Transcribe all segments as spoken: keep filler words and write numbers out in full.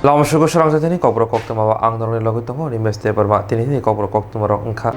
Lama sugo srangjathani kokborok koktwma o ang norokni logi tongo, Nimesh Debbarma. Tini hini kokborok koktwma rok wngkha.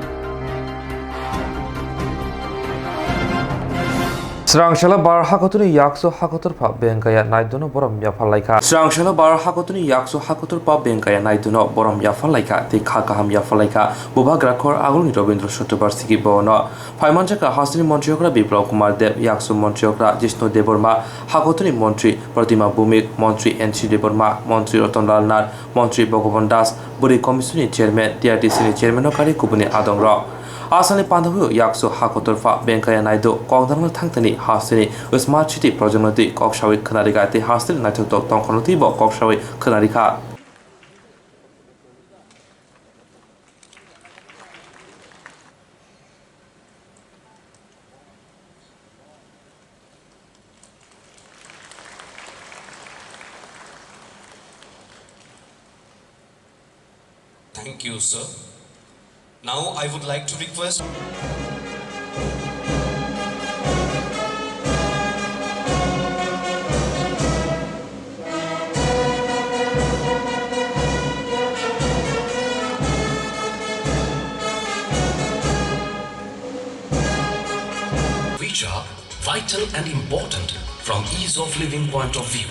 Srangsela bar hakotuni yakso hakotor pha Bengkaya Naiduno borom yaphar laikha. Srangsela bar hakotuni yakso hakotor pha Bengkaya Naiduno borom yaphar laikha, tei kha kaham yaphar laikha. Bubagra khor agulni Rabindra Chaturvedi bono. Phaimanjakha hasteni montri okra Biplab Kumar Deb, yakso montri okra Jishnu Debbarma, hakotuni montri Pratima Bhumik, montri N C Debbarma, montri Ratan Lal Nath, montri Bhagavan Das, bwrwi commission ni chairman, T R T C ni chairman o kari kubuni adongrok. Asani pandao yakso hakotor pha Bengkaya Naidu kokdalma thangtani hasteni smart city project no twi kok sawi khwnarikha tei hasteni naithoktok tongkhorno twibo kok sawi khwnarikha. Thank you, sir. Now I would like to request which are vital and important from ease of living point of view.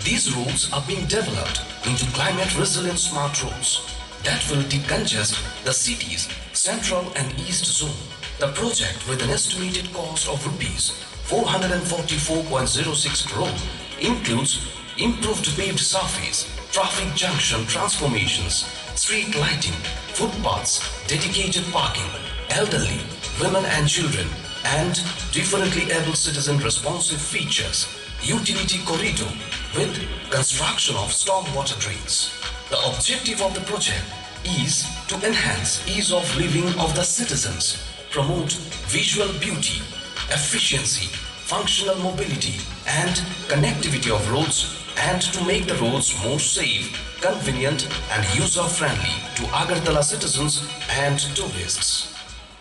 These roads are being developed into climate resilient smart roads that will decongest the city's central and east zone. The project, with an estimated cost of rupees four hundred and forty-four point zero six crore, includes improved paved surface, traffic junction transformations, street lighting, footpaths, dedicated parking, elderly, women and children, and differently abled citizen responsive features, utility corridor with construction of storm water drains. The objective of the project is to enhance ease of living of the citizens, promote visual beauty, efficiency, functional mobility, and connectivity of roads, and to make the roads more safe, convenient, and user-friendly to Agartala citizens and tourists.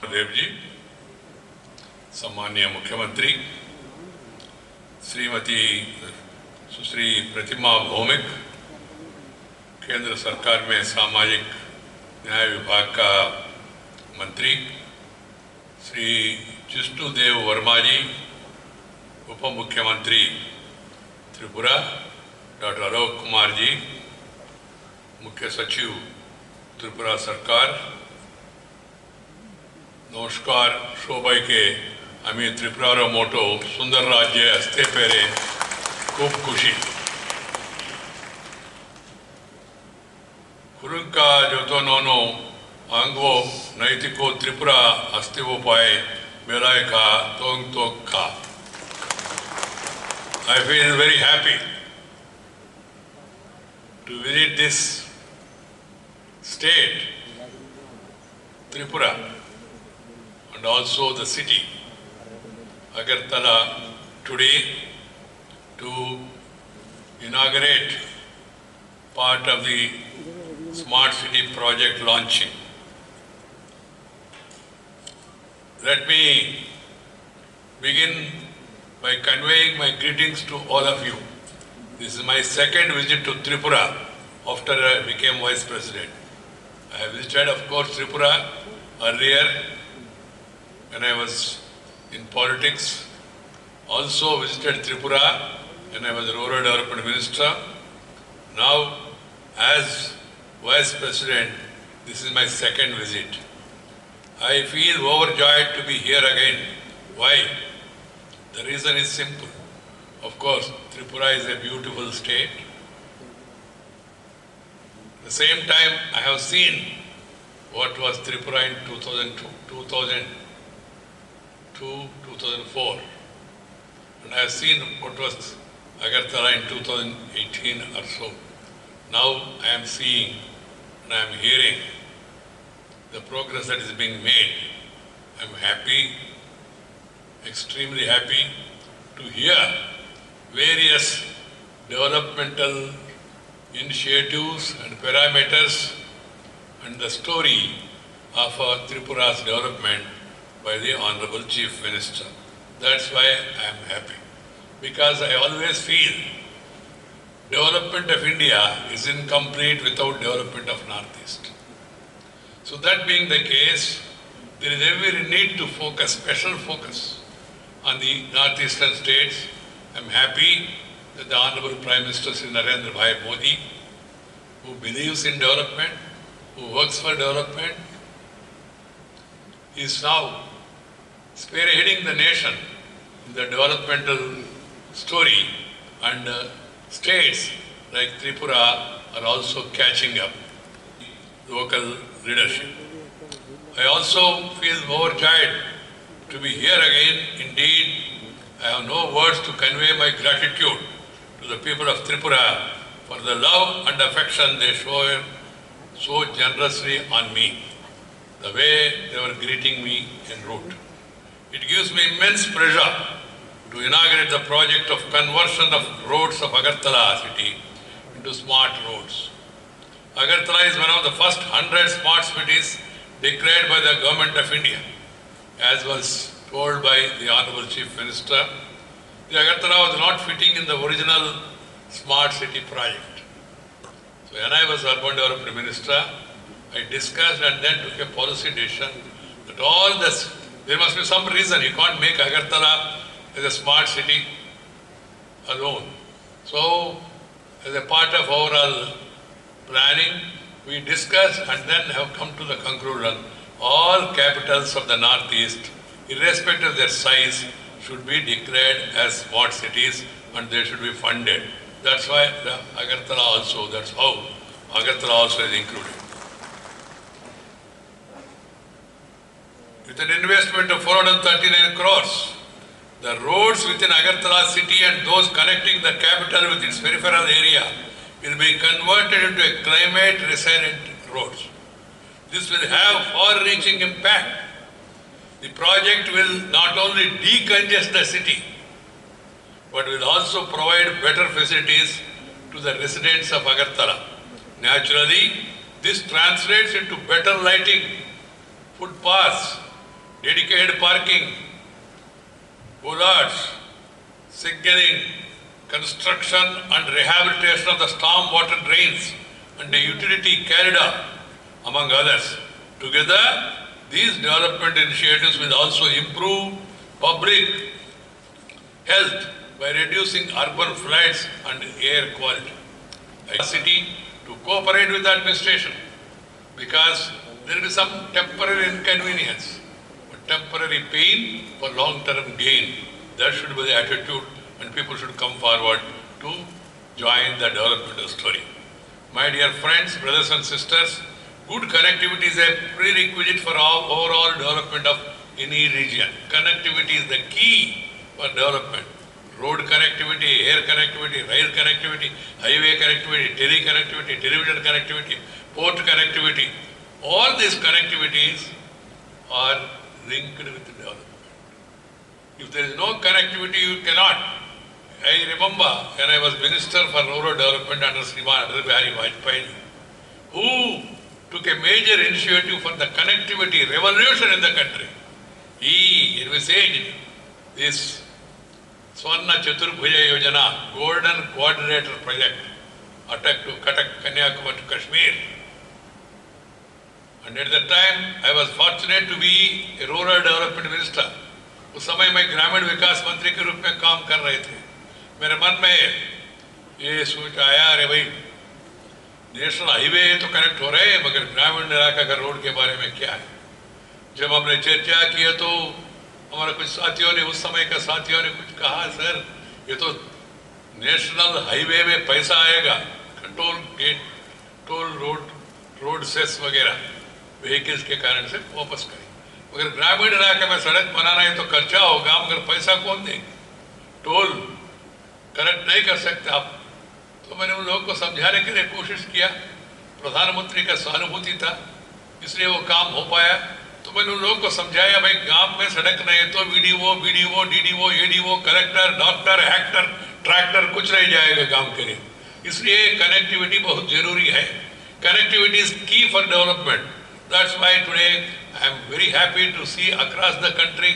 Dev जी, सम्माननीय मुख्यमंत्री श्रीमती सुश्री प्रतिमा भौमिक, केंद्र सरकार में सामाजिक न्याय विभाग का मंत्री, श्री जिष्णु देव वर्मा जी, उप मुख्यमंत्री त्रिपुरा, डॉक्टर अलोक कुमार जी, मुख्य सचिव त्रिपुरा सरकार, নমস্কার সবাইকে। আমি ত্রিপুরার মতো সুন্দর রাজ্যে আসতে পেরে খুব খুশি। Khurungka joto nono ango naitiko Tripura astibo pai belai kha tong tok kha. I feel very happy to visit this state, Tripura, and also the city, Agartala, today to inaugurate part of the smart city project launching. Let me begin by conveying my greetings to all of you. This is my second visit to Tripura after I became vice president. I have visited, of course, Tripura earlier when I was in politics. Also visited Tripura when I was rural development minister. Now, as vice president, this is my second visit. I feel overjoyed to be here again. Why? The reason is simple. Of course, Tripura is a beautiful state. The same time, I have seen what was Tripura in two thousand two, two thousand two, two thousand four, and I have seen what was Agartala in two thousand eighteen or so. Now I am seeing and I am hearing the progress that is being made. I am happy, extremely happy to hear various developmental initiatives and parameters and the story of, uh, Tripura's development by the Honorable Chief Minister. That's why I am happy, because I always feel Development of India is incomplete without development of Northeast. So that being the case, there is every need to focus, special focus on the Northeastern states. I'm happy that the Honorable Prime Minister Shri Narendra Bhai Modi, who believes in development, who works for development, is now spearheading the nation in the developmental story, and uh, states like Tripura are also catching up local leadership. I also feel overjoyed to be here again. Indeed, I have no words to convey my gratitude to the people of Tripura for the love and affection they show so generously on me, the way they were greeting me en route. It gives me immense pleasure to inaugurate the project of conversion of roads of Agartala city into smart roads. Agartala is one of the first hundred smart cities declared by the Government of India, as was told by the Honorable Chief Minister. The Agartala was not fitting in the original smart city project. So when I was Urban Development Minister, I discussed and then took a policy decision that all this, there must be some reason. You can't make Agartala as a smart city alone. So as a part of overall planning, we discussed and then have come to the conclusion, all capitals of the Northeast, irrespective of their size, should be declared as smart cities and they should be funded. That's why the Agartala also, that's how Agartala also is included. With an investment of four hundred thirty-nine crores, the roads within Agartala city and those connecting the capital with its peripheral area will be converted into a climate resilient roads. This will have far-reaching impact. The project will not only decongest the city, but will also provide better facilities to the residents of Agartala. Naturally, this translates into better lighting, footpaths, dedicated parking, bollards, signaling, construction and rehabilitation of the storm water drains and the utility corridor, among others. Together, these development initiatives will also improve public health by reducing urban floods and air quality. A city to cooperate with the administration because there will be some temporary inconvenience, but temporary pain for long-term gain. That should be the attitude, and people should come forward to join the development story. My dear friends, brothers and sisters, good connectivity is a prerequisite for all overall development of any region. Connectivity is the key for development. Road connectivity, air connectivity, rail connectivity, highway connectivity, tele connectivity, television connectivity, port connectivity, all these connectivities are linked with development. If there is no connectivity, you cannot. I remember when I was Minister for Rural Development under Shriman Atal Bihari Vajpayee, who took a major initiative for the connectivity revolution in the country. He envisaged this Swarna Chaturbhuja Yojana, Golden Quadrilateral Project, Atak to Katak, Kanyakumari to Kashmir. And at that time, I was fortunate to be a rural development minister. उस समय मैं ग्रामीण विकास मंत्री के रूप में काम कर रहे थे। मेरे मन में ये सोच आया, अरे भाई, नेशनल हाईवे तो कनेक्ट हो रहे हैं, मगर ग्रामीण इलाका का रोड के बारे में क्या है? जब हमने चर्चा किया तो हमारे कुछ साथियों ने, उस समय का साथियों ने कुछ कहा, सर, ये तो नेशनल हाईवे में पैसा आएगा, toll gate, toll road, road cess वगैरह व्हीकल्स के कारण से वापस करें, मगर ग्रामीण इलाके में सड़क बनाना है तो खर्चा होगा, मगर पैसा कौन देगा? टोल कलेक्ट नहीं कर सकते आप। तो मैंने उन लोगों को समझाने के लिए कोशिश किया, प्रधानमंत्री का सहानुभूति था, इसलिए वो काम हो पाया। तो मैंने उन लोगों को समझाया, भाई, गांव में सड़क नहीं है तो video, BDO, DDO, ADO, collector, doctor, actor, tractor कुछ नहीं जाएगा गांव के लिए। इसलिए कनेक्टिविटी बहुत जरूरी है। Connectivity is key for development. That's why today I am very happy to see across the country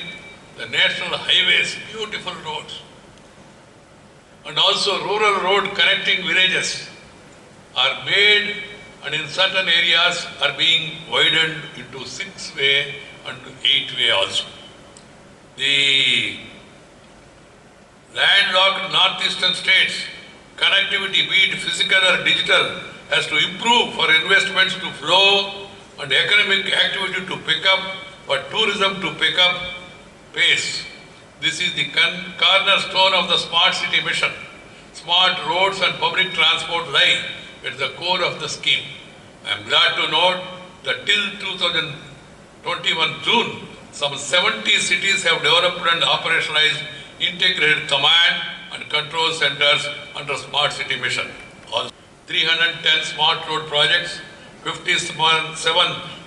the national highways, beautiful roads. And also rural road connecting villages are made and in certain areas are being widened into six-way and eight-way also. The landlocked northeastern states, connectivity, be it physical or digital, has to improve for investments to flow and economic activity to pick up, for tourism to pick up pace. This is the con-, cornerstone of the smart city mission. Smart roads and public transport lie at the core of the scheme. I am glad to note that till two thousand twenty-one June, some seventy cities have developed and operationalized integrated command and control centers under smart city mission. All three hundred ten smart road projects, fifty-seven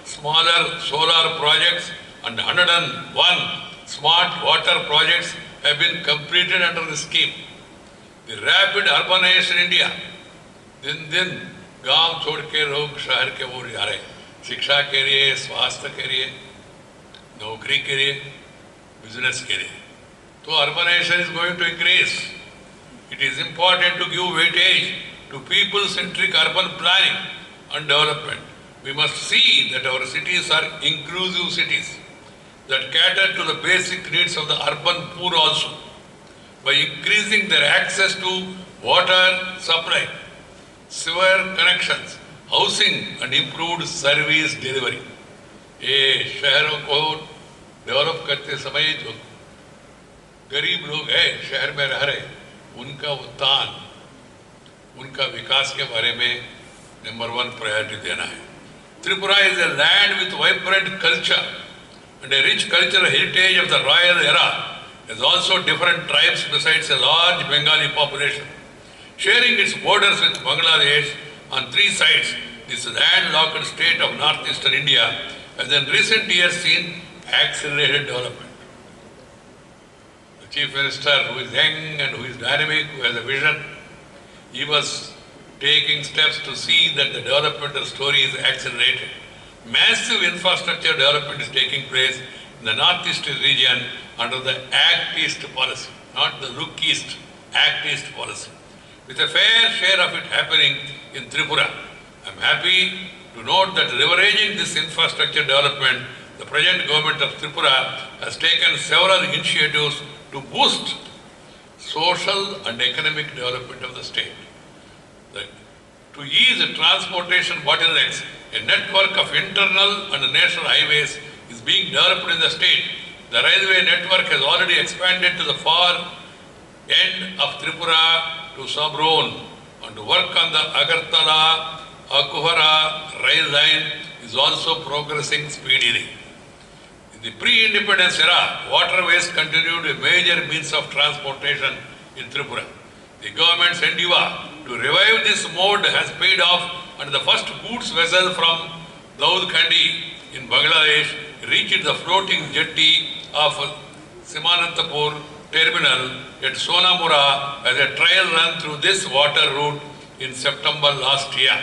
smaller solar projects, and hundred and one smart water projects have been completed under the scheme. The rapid urbanization in India, दिन दिन गांव छोड़ के लोग शहर के ओर जा रहे हैं, शिक्षा के लिए, स्वास्थ्य के लिए, नौकरी के लिए, बिजनेस के लिए। तो urbanization is going to increase. It is important to give weightage to people-centric urban planning and development. We must see that our cities are inclusive cities that cater to the basic needs of the urban poor also, by increasing their access to water supply, sewer connections, housing and improved service delivery. ये शहरों को डेवलप करते समय जो गरीब लोग हैं शहर में रह रहे, उनका उत्थान, उनका विकास के बारे में नंबर वन प्रायोरिटी देना है। Tripura is a land with vibrant culture and a rich cultural heritage of the royal era, has also different tribes besides a large Bengali population. Sharing its borders with Bangladesh on three sides, this landlocked state of northeastern India has in recent years seen accelerated development. The Chief Minister, who is young and who is dynamic, who has a vision, he was taking steps to see that the developmental story is accelerated. Massive infrastructure development is taking place in the Northeast region under the Act East policy, not the Look East, Act East policy, with a fair share of it happening in Tripura. I am happy to note that leveraging this infrastructure development, the present government of Tripura has taken several initiatives to boost social and economic development of the state. The, to ease the transportation bottlenecks, a network of internal and national highways is being developed in the state. The railway network has already expanded to the far end of Tripura to Samron, and work on the Agartala Akuhara rail line is also progressing speedily. In the pre-independence era, waterways continued a major means of transportation in Tripura. The government's endeavor to revive this mode has paid off, and the first goods vessel from Daudkhandi in Bangladesh reached the floating jetty of Simanantapur terminal at Sonamura as a trial run through this water route in September last year.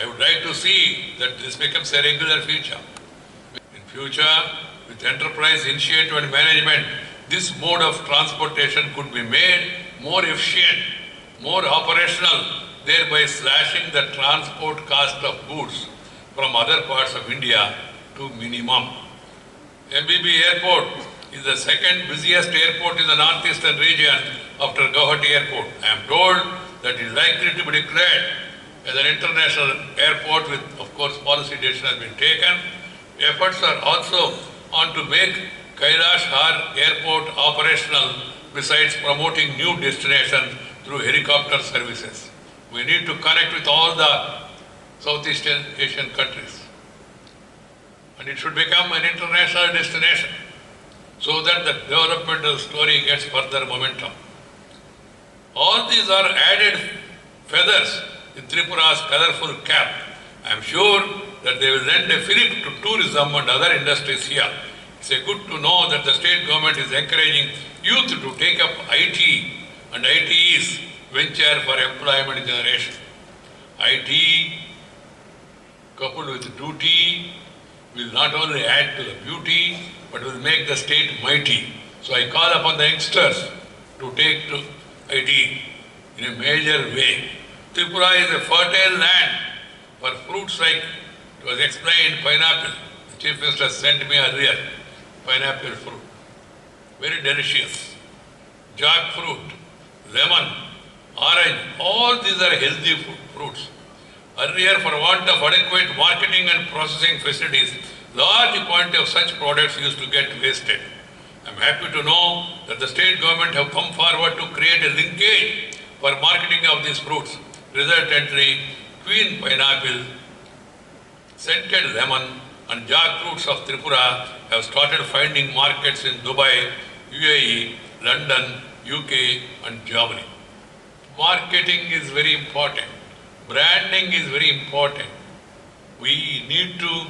I would like to see that this becomes a regular feature. In future, with enterprise initiative and management, this mode of transportation could be made more efficient, more operational, thereby slashing the transport cost of goods from other parts of India to minimum. M B B Airport is the second busiest airport in the northeastern region after Guwahati Airport. I am told that it is likely to be declared as an international airport with, of course, policy decision has been taken. Efforts are also on to make Kailash Har Airport operational, besides promoting new destinations through helicopter services. We need to connect with all the Southeast Asian countries. And it should become an international destination so that the developmental story gets further momentum. All these are added feathers in Tripura's colorful cap. I am sure that they will lend a fillip to tourism and other industries here. It's a good to know that the state government is encouraging youth to take up I T and I T's venture for employment generation. I T coupled with duty will not only add to the beauty but will make the state mighty. So I call upon the youngsters to take to society in a major way. Tripura is a fertile land for fruits like it was explained, pineapple. The Chief Minister sent me earlier pineapple fruit, very delicious. Jackfruit, lemon, orange, all these are healthy fru- fruits. Earlier, for want of adequate marketing and processing facilities, large quantity of such products used to get wasted. I'm happy to know that the state government have come forward to create a linkage for marketing of these fruits. Resultantly, queen pineapple, scented lemon and jackfruits of Tripura have started finding markets in Dubai, U A E, London, U K and Germany. Marketing is very important. Branding is very important. We need to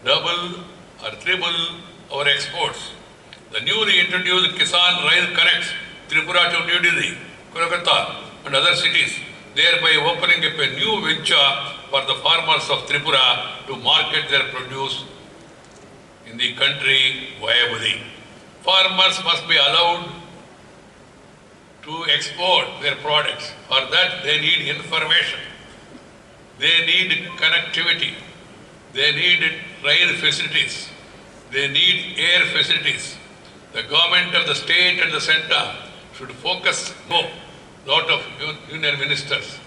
double or triple our exports. The newly introduced Kisan Rail connects Tripura to New Delhi, Kolkata and other cities, thereby opening up a new venture for the farmers of Tripura to market their produce in the country viably. Farmers must be allowed to export their products. For that, they need information. They need connectivity. They need rail facilities. They need air facilities. The government of the state and the center should focus more. Lot of un- union ministers,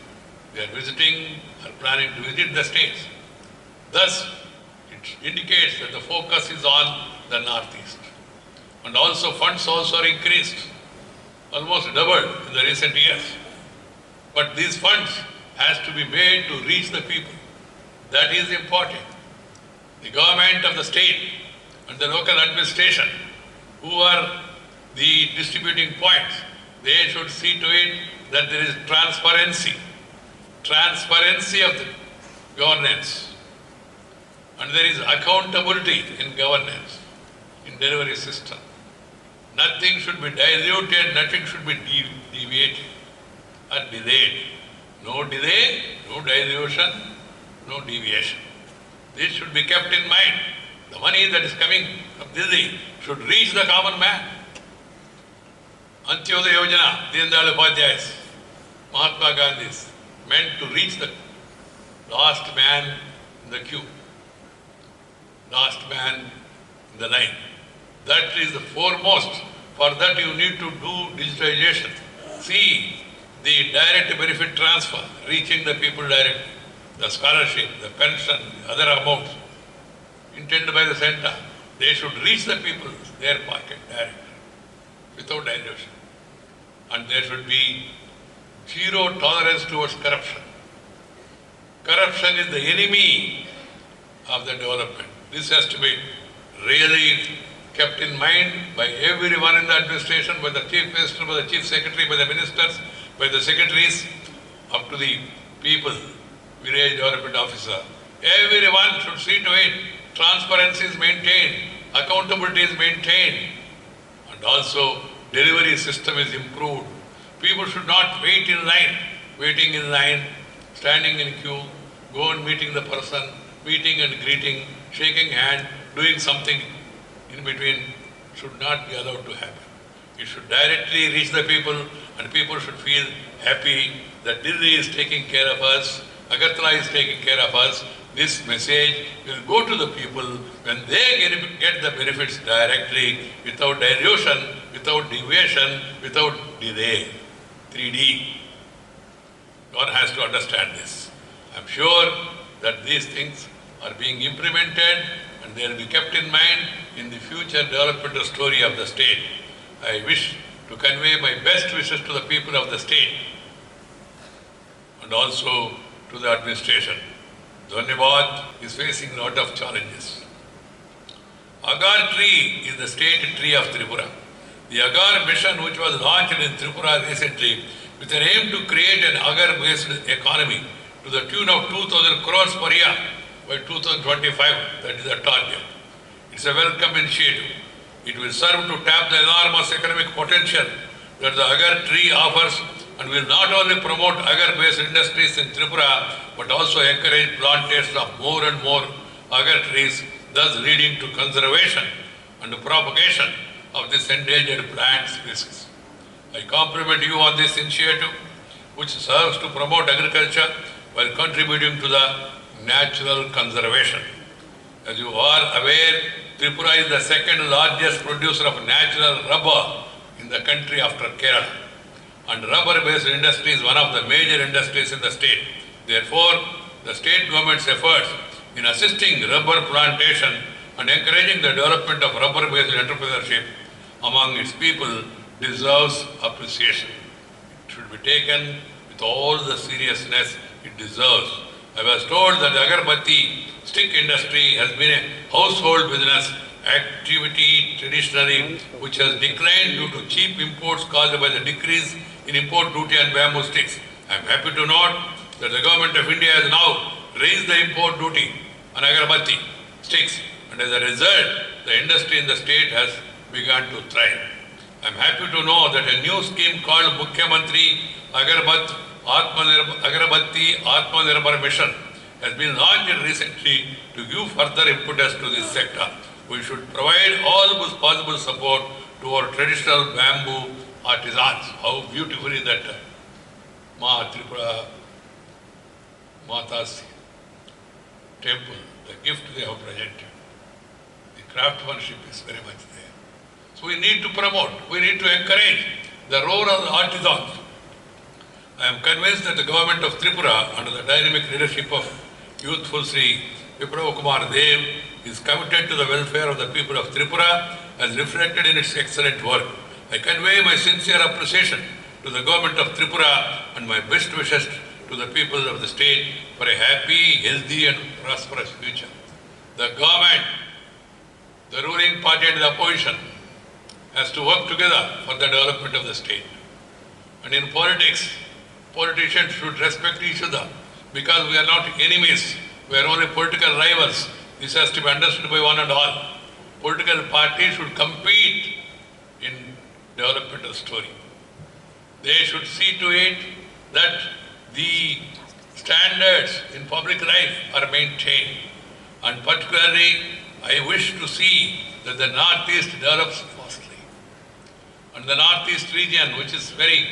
they are visiting, are planning to visit the states. Thus, it indicates that the focus is on the Northeast. And also funds also are increased, almost doubled in the recent years. But these funds has to be made to reach the people. That is important. The government of the state and the local administration, who are the distributing points, they should see to it that there is transparency, transparency of the governance, and there is accountability in governance, in delivery system. Nothing should be diluted, nothing should be de- deviated or delayed. No delay, no dilution, no deviation. This should be kept in mind. The money that is coming from Delhi should reach the common man. Antyodaya Yojana, Deen Dayal Upadhyay's, Mahatma Gandhi's, meant to reach the last man in the queue, last man in the line. That is the foremost. For that, you need to do digitization. See the direct benefit transfer, reaching the people directly, the scholarship, the pension, the other amounts intended by the center, they should reach the people, their pocket directly, without dilution. And there should be zero tolerance towards corruption. Corruption is the enemy of the development. This has to be really kept in mind by everyone in the administration, by the chief minister, by the chief secretary, by the ministers, by the secretaries, up to the people, village development officer. Everyone should see to it transparency is maintained, accountability is maintained, and also delivery system is improved. People should not wait in line. Waiting in line, standing in queue, go and meeting the person, meeting and greeting, shaking hand, doing something in between should not be allowed to happen. It should directly reach the people, and people should feel happy that Delhi is taking care of us, Agartala is taking care of us. This message will go to the people when they get, get the benefits directly, without dilution, without deviation, without delay. Three D. One has to understand this. I'm sure that these things are being implemented and they will be kept in mind in the future developmental story of the state. I wish to convey my best wishes to the people of the state and also to the administration. Dhanyabad is facing lot of challenges. Agar tree is the state tree of Tripura. The Agar mission, which was launched in Tripura recently with an aim to create an agar-based economy to the tune of two thousand crores per year by two thousand twenty-five, that is the target. It's a welcome initiative. It will serve to tap the enormous economic potential that the agar tree offers and will not only promote agar-based industries in Tripura but also encourage plantation of more and more agar trees, thus leading to conservation and propagation of this endangered plant species. I compliment you on this initiative, which serves to promote agriculture while contributing to the natural conservation. As you are aware, Tripura is the second largest producer of natural rubber in the country after Kerala, and rubber-based industry is one of the major industries in the state. Therefore, the state government's efforts in assisting rubber plantation and encouraging the development of rubber-based entrepreneurship among its people deserves appreciation. It should be taken with all the seriousness it deserves. I was told that the agarbatti stick industry has been a household business activity traditionally, which has declined due to cheap imports caused by the decrease in import duty on bamboo sticks. I am happy to note that the Government of India has now raised the import duty on agarbatti sticks, and as a result, the industry in the state has begun to thrive. I am happy to know that a new scheme called Mukhyamantri Agarbat-, Atmanirb-, Agarbatti Atmanirbhar Mission has been launched recently to give further impetus to this sector. We should provide all pos-, possible support to our traditional bamboo artisans. How beautifully that, uh, Ma Tripura Mata's temple, the gift they have presented. The craftsmanship is very much there. So we need to promote, we need to encourage the rural artisans. I am convinced that the government of Tripura, under the dynamic leadership of youthful Sri Biplab Kumar Deb, is committed to the welfare of the people of Tripura as reflected in its excellent work. I convey my sincere appreciation to the government of Tripura and my best wishes to the people of the state for a happy, healthy and prosperous future. The government, the ruling party and the opposition has to work together for the development of the state. And in politics, politicians should respect each other because we are not enemies, we are only political rivals. This has to be understood by one and all. Political parties should compete in developmental story. They should see to it that the standards in public life are maintained, and particularly I wish to see that the Northeast develops fastly. And the Northeast region, which is very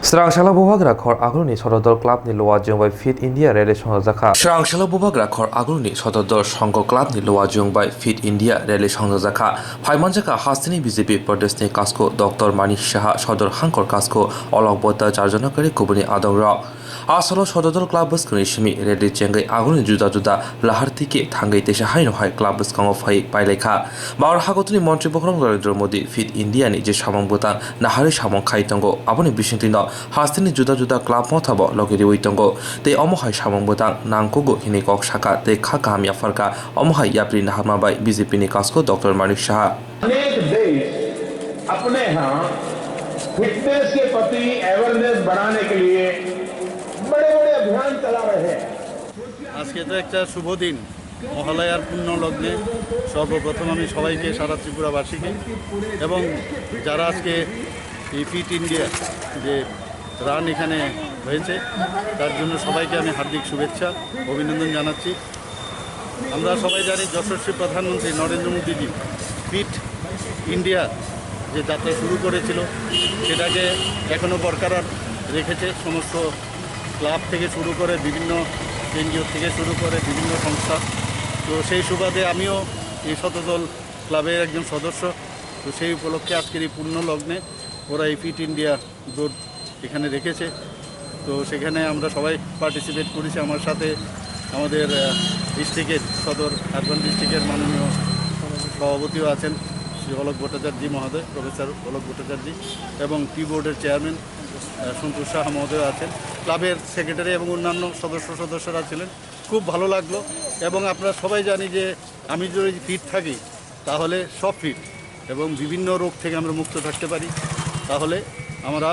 Srangshalo Bubagra khor aguluni Sododol Club ni luwa jwng bai Fit India rally songjak kha. Srangshalo Bubagra khor aguluni Sododol Songho Club ni luwa jwng bai Fit India rally songjak kha. Phaimanjak kha hasteni B J P Pradesh ni kasko Doctor Manik Saha, Sodor Hangkor kasko Olok Bota, Charjona Kari kubuni adong rok. Asolo Sododol Club bwskangni simi rally chengwi agulni juda juda lahar tike thangwi teisa haino hai club bwskango phai pailai kha. Bharat hagotoni Montri Bokhorok Narendra Modi Fit India ni je samung bwtang naharwi samung khai tongo, aboni bisingtwino hasteni juda juda club mothabo logi riwi tongo, tei omo hai samung bwtang nangkugo hinwi kok sakha tei kha kaham yapharkha. Omo hai yapri naharma bai B J P ni kasko Doctor Manik Saha. अनेक देश अपने यहाँ फिटनेस के प्रति अवेयरनेस बढ़ाने के लिए बड़े बड़े अभियान चला रहे हैं। আজকে তো একটা শুভ দিন, মহালয়ার পুণ্য লগ্নে। সর্বপ্রথম আমি সবাইকে, সারা ত্রিপুরাবাসীকে এবং যারা আজকে এই ফিট ইন্ডিয়া যে রান এখানে হয়েছে, তার জন্য সবাইকে আমি হার্দিক শুভেচ্ছা, অভিনন্দন জানাচ্ছি। আমরা সবাই জানি যশস্বী প্রধানমন্ত্রী নরেন্দ্র মোদীজি ফিট ইন্ডিয়া যে যাত্রা শুরু করেছিল, সেটাকে এখনও বরকরার রেখেছে। সমস্ত ক্লাব থেকে শুরু করে, বিভিন্ন এনজিও থেকে শুরু করে, বিভিন্ন সংস্থা। তো সেই সুবাদে আমিও এই শতদল ক্লাবের একজন সদস্য। তো সেই উপলক্ষে আজকের এই পুণ্য লগ্নে ওরা এই ফিট ইন্ডিয়া দৌড় এখানে রেখেছে। তো সেখানে আমরা সবাই পার্টিসিপেট করেছি। আমার সাথে আমাদের, আহ, ডিস্ট্রিক্টের, সদর আরবান ডিস্ট্রিক্টের মাননীয় সভাপতিও আছেন, শ্রী অলোক ভট্টাচার্য মহোদয়, প্রফেসর অলোক ভট্টাচার্য, এবং টি বোর্ডের চেয়ারম্যান, আহ, সন্তোষ সাহা মহোদয় আছেন, ক্লাবের সেক্রেটারি এবং অন্যান্য সদস্য সদস্যরা ছিলেন। খুব ভালো লাগলো। এবং আপনারা সবাই জানি যে আমি যদি ফিট থাকি, তাহলে সব ফিট এবং বিভিন্ন রোগ থেকে আমরা মুক্ত থাকতে পারি। তাহলে আমরা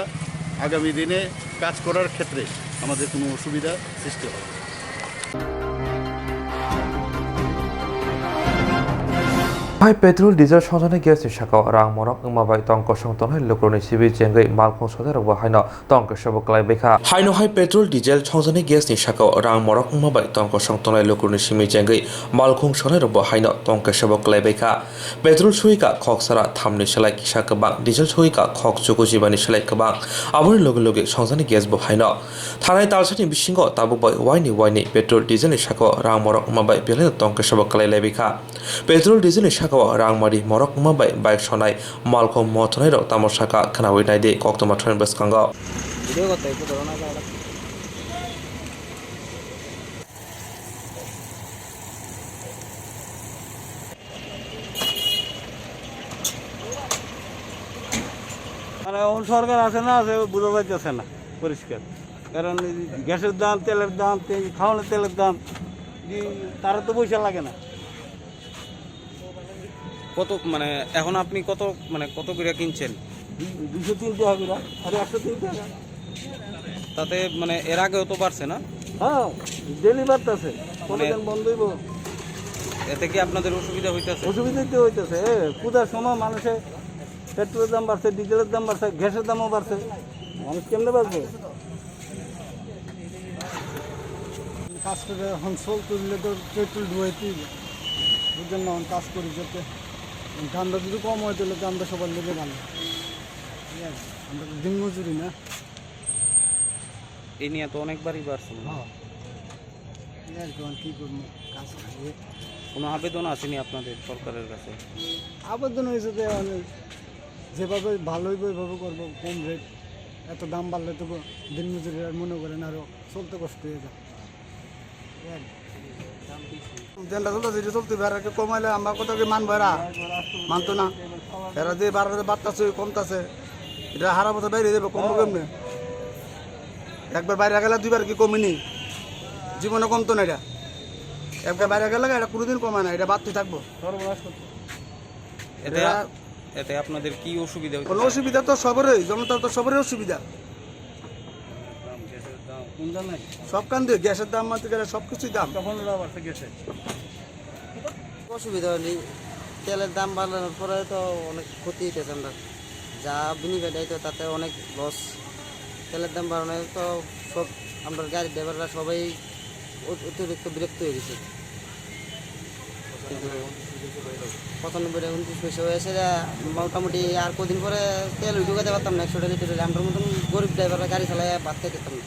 আগামী দিনে কাজ করার ক্ষেত্রে আমাদের কোনো অসুবিধা সৃষ্টি হবে না। Hai petrol, diesel songjaknai gas ni sakao rang morok wngma bai tong kosong tongnai lukurokni simi chengwi malkhung sonairokbo haino tong kosonbo kwlaibaikha. Haino hai petrol, diesel songjaknai gas ni sakao rang morok wngma bai tong kosong tongnai lukurokni simi chengwi malkhung sonairokbo haino tong kosonbo kwlaibaikha. Petrol suika khok sara thamni slai kisa kwbang, diesel suika khok chuku jibani slai kwbang. Aboni loge loge songjaknai gas bo haino. Thanai talsani bisingo tabuk bai waini waini petrol, diesel ni sakao rang morok wngma bai belai tong kosonbo kwlailaibakha. Petrol, diesel ni sakao rang mari morok wngma bai bike sonai malkhung mothonai rok tamo saka khwnawi naidi koktwma thani bwskango. মানে, এখন সরকার আছে না আছে, বোঝা যাইতেছে না পরিষ্কার। কারণ এই গ্যাসের দাম, তেলের দাম, তেল, খাওয়ানোর তেলের দাম, এই, তারা তো পয়সা লাগে না। কত, মানে, এখন আপনি কত, মানে, কত করে কিনছেন? দুশো তিন টাকা করে, আরে, একশো তিন টাকা। তাতে, মানে, এর আগেও তো বাড়ছে না? হ্যাঁ, ডেলি বাড়তেছে। মানে, কোনোদিন বন্ধ হইব? এতে কি আপনাদের অসুবিধা হইতেছে? অসুবিধা তো হইতেছে। এ, ক্ষুধার সময় মানুষের পেট্রোলের দাম বাড়ছে, ডিজেলের দাম বাড়ছে, গ্যাসের দামও বাড়ছে। মানুষ কেমনে বাঁচবে? কাজ করে এখন চলতে দিলে তো পেট্রোল ঢুকাইতেই হবে। বুঝলেন না, এখন কাজ করি যাতে দামটা যদি কম হয়, তাহলে তো আমরা সবার লেগে ভালো। ঠিক আছে? আমরা তো দিন মজুরি না। এই নিয়ে তো অনেকবারই বাড়ছে মনে হয়। হ্যাঁ। এই আর কি, এখন কী করবো? কাজ খাইয়ে। কোনো আবেদন আসেনি আপনাদের সরকারের কাছে? আবেদন হয়েছে যে, মানে, যেভাবে ভালো হইবে, ওইভাবে করবো। কম রেট, এত দাম বাড়লে তো দিন মজুরি আর মনে করেন আরো চলতে কষ্ট হয়ে যায়। যেটা চলতেছে, এটা চলতে হবে, আর কি কমাইলে আমরা কত কি মানবো এরা? মানতো না। এরা যে বাড়াতে, বাড়তাছে, কমতাছে, এটা হারা বছর বাইরে যাবে, কমবো কেমনে? একবার বাইরে গেলে দুইবার কি কমেনি? জীবনে কমতো না এটা। একবার বাইরে গেলে এটা কোনোদিন কমে না, এটা বাড়তে থাকবো। এতে এরা এতে আপনাদের কি অসুবিধা হইতেছে? কোনো অসুবিধা তো সবারই, জনতার তো সবারই অসুবিধা। কোন দামে? সব কান দিয়ে গ্যাসের দাম মানতে গেলে সব কিছুই দাম। তখন ওরা বাড়ছে গ্যাসের। অসুবিধা হয়নি, তেলের দাম বাড়ানোর পরে তো অনেক ক্ষতি হইতেছে আমরা, যা বিনিয়োগ দেয় তো তাতে অনেক লস। তেলের দাম বাড়ানোয় তো সব আমরা গাড়ির ড্রাইভাররা সবাই অ-, অতিরিক্ত বিরক্ত হয়ে গেছি। পঁচানব্বই টাকা ঊনত্রিশ পয়সা হয়েছে, মোটামুটি আর কদিন পরে তেল ঢুকাতে পারতাম না, একশো টাকা লিটার হলে। আমরার মতন গরিব ড্রাইভাররা গাড়ি চালায় ভাত খাইতে পারতাম না।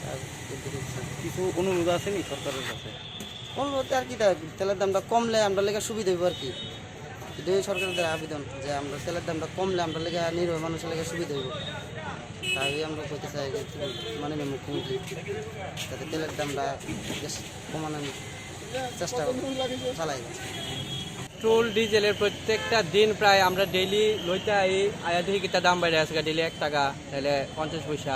আর কিছু অনুরোধ আসেনি সরকারের কাছে? অনুরোধ আর কি, তা তেলের দামটা কমলে আমরা লেগে সুবিধা হইব আর কি। এটাই সরকারের দ্বারা আবেদন যে আমরা তেলের দামটা কমলে আমরা লেগে নিরীহ মানুষের লেগে সুবিধা হইব। তাই আমরা কইতে চাই যে মাননীয় মুখ্যমন্ত্রী যাতে তেলের দামটা বেশ কমানোর চেষ্টা চালাই। পেট্রোল ডিজেলের প্রত্যেকটা দিন প্রায় আমরা ডেইলি লইতে আই, আয়া দেখি কিতা দাম বাইরে আছে, ডেইলি এক টাকা, তাহলে পঞ্চাশ পয়সা।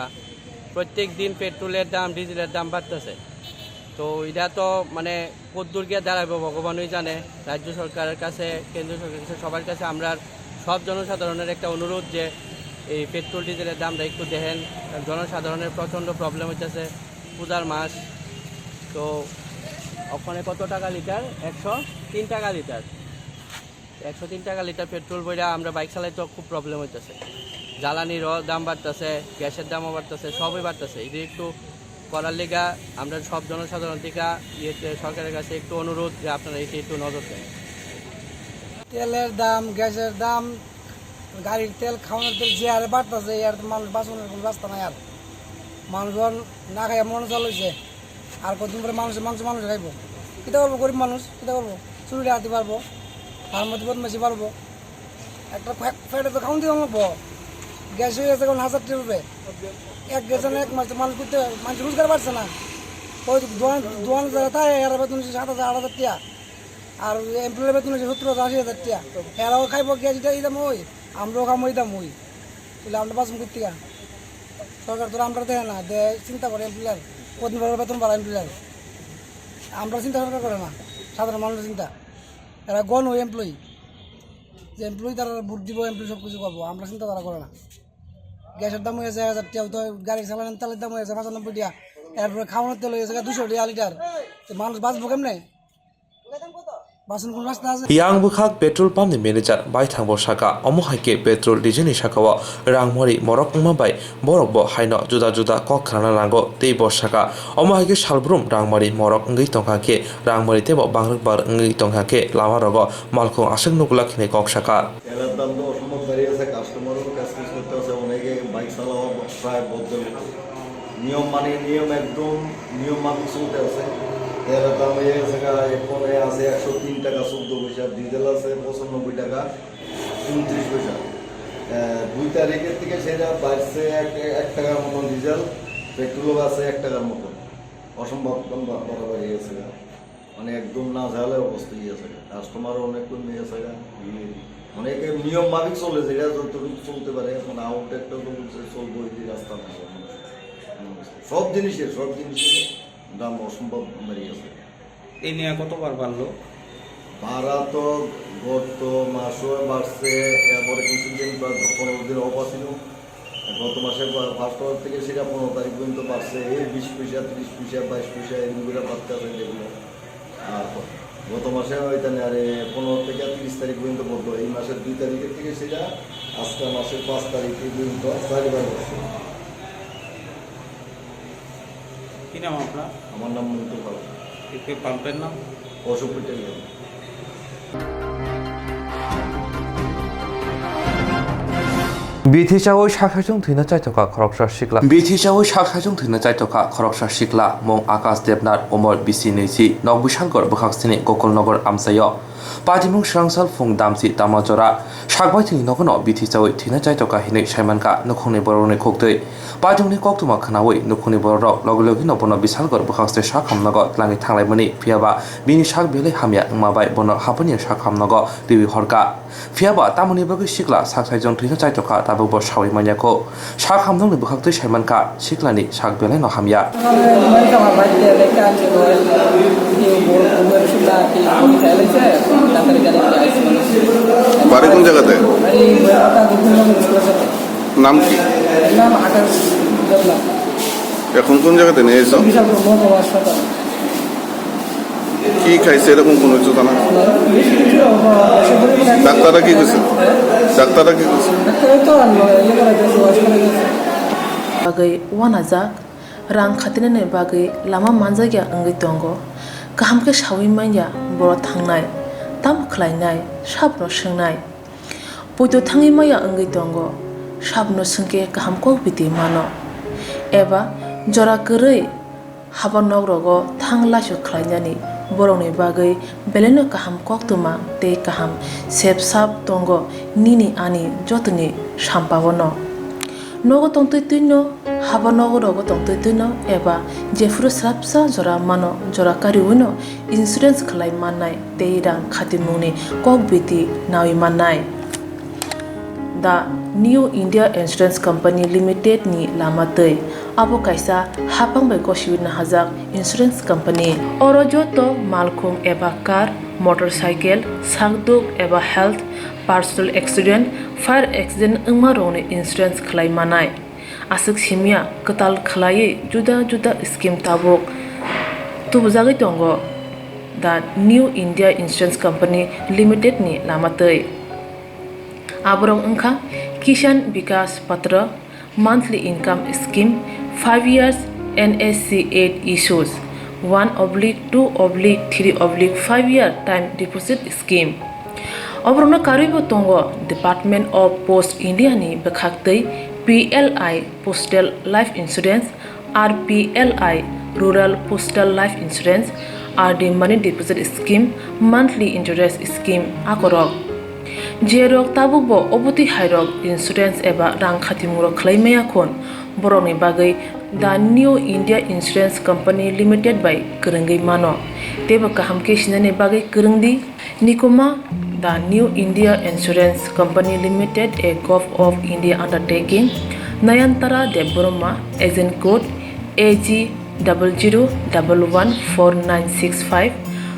প্রত্যেক দিন পেট্রোলের দাম, ডিজেলের দাম বাড়তেছে। তো এটা তো মানে কদ্দূর গিয়া দাঁড়াইবো ভগবানই জানে। রাজ্য সরকারের কাছে, কেন্দ্র সরকারের কাছে, সবার কাছে আমরা সব জনসাধারণের একটা অনুরোধ যে এই পেট্রোল ডিজেলের দামটা একটু দেখেন। জনসাধারণের প্রচণ্ড প্রবলেম হইতেছে, পূজার মাস। তো ওখানে কত টাকা লিটার? একশো তিন টাকা লিটার। একশো তিন টাকা লিটার পেট্রোল বইরা আমরা বাইক চালাইতে খুব প্রবলেম হইতেছে। জ্বালানিরও দাম বাড়তেছে, গ্যাসের দামও বাড়তেছে, সবই বাড়তেছে। এটা একটু করার লেগা আমরা সব জনসাধারণ থেকে ইয়েতে সরকারের কাছে একটু অনুরোধ যে আপনারা এটা একটু নজর দেন। তেলের দাম, গ্যাসের দাম, গাড়ির তেল, খাওয়ানোর তেল যে হারে বাড়তেছে, এই হারে তো মানুষ বাঁচানোর কোনো রাস্তা নাই আর। মানুষ এখন না খাইয়া মন চালু হয়েছে। আর কতদিন পরে মানুষ, মানুষ, মানুষ খাইবো? কিতা করবো? গরিব মানুষ কিতা করবো? চুরি ডাকাতি পারবো, তার মধ্যে বদমাইশি পারবো। একটা ফে-, পেটে তো খাওয়ান দিতে লাগবো। গ্যাস হয়ে গেছে এখন হাজার টের উপরে। এক গ্যাস এক মাস তো মানুষ করতে, মানুষ রোজগার পাচ্ছে না। ওই দোকান, দোকানে যারা থাকে, এরা বেতন হচ্ছে সাত হাজার, আট হাজার টিয়া। আর এমপ্লয়ার বেতন হচ্ছে সত্তর হাজার, আশি হাজার টিয়া। এরাও খাইবো গ্যাস, এটা এই দাম ওই, আমরাও খামো এই দাম ওই। তাহলে আমরা বাঁচবো কোথেকে? সরকার তো আমরা দেখে না, দে চিন্তা করে এমপ্লয়ার, কদিন পরে বেতন বাড়ায় এমপ্লয়ার। আমরা চিন্তা সরকার করে না, সাধারণ মানুষের চিন্তা। এরা গণ ওই এমপ্লয়ি, যে এমপ্লয়ি তারা ভোট দিব, এমপ্লয়ি সব কিছু করবো, আমরা চিন্তা তারা করে না। গ্যাসের দাম হয়ে যায় এক হাজার টিয়া, তো গাড়ি চালানোর তেলের দাম হয়ে যায় পঁচানব্বই টিয়া, এরপরে খাওয়ানোর তেল হয়ে যায় দুশো টিয়া লিটার। তো মানুষ বাঁচবো কেমনে? Yang bwkhak petrol pump ni manager baithang bo saka, omo hai khe petrol diesel ni saka o rang mori morok wngma bai borok bo haino juda juda kok khnana nango, tei bo saka omo hai khe salbrum rang mori morok wngwi tongkha khe rang mori teibo bangrwk bar wngwi tongkha khe lama rogo malkhung aswk nukglak hinwi kok saka. তেলের দাম তো অসম্ভব বেড়ে গেছে, কাস্টমারও cash cash করতে আছে, অনেকে বাইক চালাওয়া ব-, প্রায় বন্ধ হয়ে গেছে। নিয়ম মানে নিয়ম, একদম নিয়ম মাফিক চলতে আছে। তেলের দাম হয়ে গেছে গা, এখন এ আছে একশো তিন টাকা চোদ্দ পয়সা, ডিজেল আছে পঁচানব্বই টাকা ঊনত্রিশ পয়সা। আহ, দুই তারিখের থেকে সেটা বাড়ছে এক, এক টাকার মতন ডিজেল, পেট্রোলও আছে এক টাকার মতন। অসম্ভব দাম বা-, বাড়াবাড়ি হয়ে গেছে গা। মানে একদম নাজেহাল অবস্থা হয়ে গেছে গা। কাস্টমারও অনেক কমে গেছে গা। মানে একে নিয়ম মাফিক চলে, যেটা যতটুকু চলতে পারে। এখন আউটলেটটা তো বলছে চলবো, এই রাস্তা নাই। সব জিনিসের, সব জিনিসের দাম অসম্ভব বেড়ে গেছে। এই নিয়ে কতবার বাড়লো? বাড়া তো গত মাসও বাড়ছে, এরপরে কিছুদিন প্রায় দশ পনেরো দিন অফ আছিল। গত মাসে বা-, ফার্স্ট ওয়ার থেকে সেটা পনেরো তারিখ পর্যন্ত বাড়ছে, এই বিশ পয়সা, ত্রিশ পয়সা, বাইশ পয়সা, এরকম করে বাড়তে আছে যেগুলো। আর গত মাসে ওইখানে আরে পনেরো থেকে তিরিশ তারিখ পর্যন্ত বন্ধ, এই মাসের দুই তারিখের থেকে সেটা আজকে মাসের পাঁচ তারিখ পর্যন্ত চারবার বাড়ছে। কি নাম আপনার? আমার নাম মন্টু পাল। এই পাম্পের নাম? অশোক Patel. Bithi chawi saksaijwng thwina chaitokha khoroksa sikla. Bithi chawi saksaijwng thwina chaitokha khoroksa sikla, mung Akash Debnath, umor bisi nwi si, nok Bishalgarh bwkhaksini Gokulnagar amchaio. Patimung swrangsal phung damsi tama jora sakbaithwngni nogono bithi chawi thwina chaitokha hinwi saimankha nukhungni borokni khuktwi. Patimungni koktwma khwnawi nukhungni bororok logi logino bono Bishalgarh bwkhakste sak hamnago twlangwi thanglaimani, phiyaba bini sak belai hamya wngma bai bono haphangni sak hamnago riwi horkha. Phiyaba tamoni bagwi sikla saksaijwng thwina chaitokha, tabukbo sawi manya kho. Sak hamnokni bwkhaktwi saimankha, siklani sak belaino hamya. Bari kun jagate? নাম কি? এখন কোন জায়গাতে নিয়ে এসো? কি খাইছে এরকম কোনো কিছু জানা? ডাক্তাররা কি কইছে? ডাক্তাররা কি কইছে? Bagwi uanajak, rang khatinani bagwi lama manjakya wngwi tongo. Kaham khe sawi manya boro thangnai, tamo khlainai, sabono swngnai. Poito thangwi maya wngwi tongo, sabono swngkhe kaham kok biti mano. Eba jora kwrwi haba nokrogo thang laisu khlainani borokni bagwi belaino kaham koktwma tei kaham sep sap tongo nini ani jotoni sampaono. Nogo tongtwi twino, haba nogo rogo tongtwi twino eba jephuru swrapsa jora mano, jora kariwino insurance khlai mannai tei rang khatimungni kok biti nawi mannai. The New India Insurance Company Limited ni lama twi. Abo kaisa haphang bai gosiwi nahajak insurance company. Oro joto malkhung eba car, motorcycle, sakduk eba health, personal accident, fire accident wngma rokni insurance khlai manai. Aswk simya kwtal khlaiwi juda juda scheme tabuk tubujagwi tongo The New India Insurance Company Limited ni lama twi. Aborok wngkha Kisan Vikas Patra, monthly income scheme, five years N S C eight issues, one oblique two oblique three oblique five year time deposit scheme. Oborokno karwibo tongo Department of Post India ni bwkhaktwi P L I Postal Life Insurance, R P L I Rural Postal Life Insurance, R D Money Deposit Scheme, Monthly Interest Scheme akorok. Jerok tabukbo obotwi hairok insurance eba rang khatimungrok khlai maya khun, borokni bagwi The New India Insurance Company Limited bai kwrwngwi mano. Teibo kaham khe sinani bagwi kwrwng di. Nikuma, The New India Insurance Company Limited, a Govt of India undertaking, Nayantara Debbarma, agent code A G double zero double one four nine six five,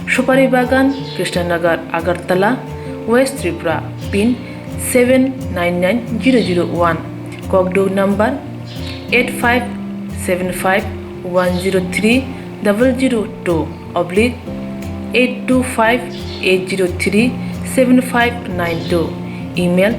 Supari Bagan, Krishnanagar, Agartala, West Tripura, pin seven nine nine zero zero one, Kokduk number eight five seven five one zero three double zero two oblique eight two five eight zero three seven five nine two, email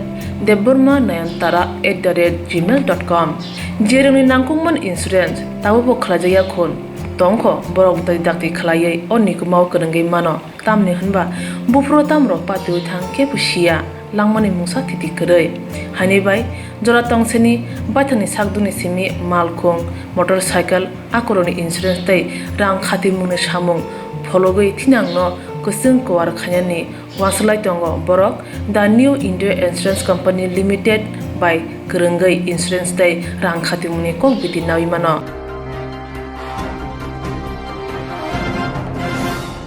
debbarma nayantara at the rate gmail dot com. Jerwngni nangkukmani insurance tabukbo khlaijakya khun, tongkho borok dakti dakti khlaiwi o nikumao kwrwngwi mano. Tamni hwnba buphuru tamrok patiwi thang kebo siya, langmani mungsa thiti kwrwi. Haini bai jora tongsini baithangni sakduni simi malkhung, motorcycle, akoroni insurance tei rang khatimungni samung phologwi thinangno kwchwng kuar khainani uansuk lai tongo borok The New India Insurance Company Limited bai kwrwngwi insurance tei rang khatimungni kok biti nawi mano.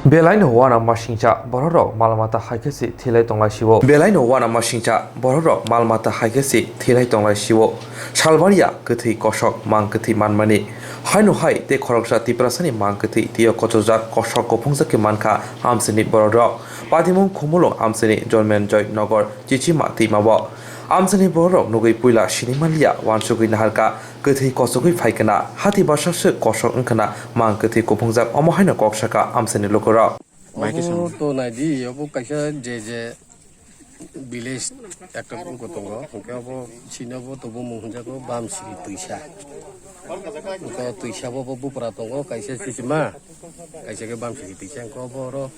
Belaino uanamasingcha bororok malmata hai khe se thilai tonglai sio. Belaino uanamasingcha bororok malmata hai khe se thilai tonglai sio. Salbaria kwthwi kosok mang kwthwi manmani. Haino hai tei khoroksa Tiprasani mang kwthwi twiyo kochojak kosok kophungjak khe mankha amchaini bororok. Patimung Khumulwng amchaini Jonmenjoy Nogor Chichima twimao. Amchaini bororok nugwi puila sinimanliya uansugwi naharkha. Kwthwi kochogwi phai khna, hati basa swk kosok wng khna mang kwthwi kuphungjak, omo haino kok saka amchaini lukurok. Obo to naidi, obo kaisa je je village ekta wngkha tongo, hwnkhe obo chini obo to bumung hwnjago Bamsiri Twisa. Hwnkhe o twisa bo bo bupra tongo, kaisa chichima, kaisa khe Bamsiri Twisa, hwnkhe obo oro,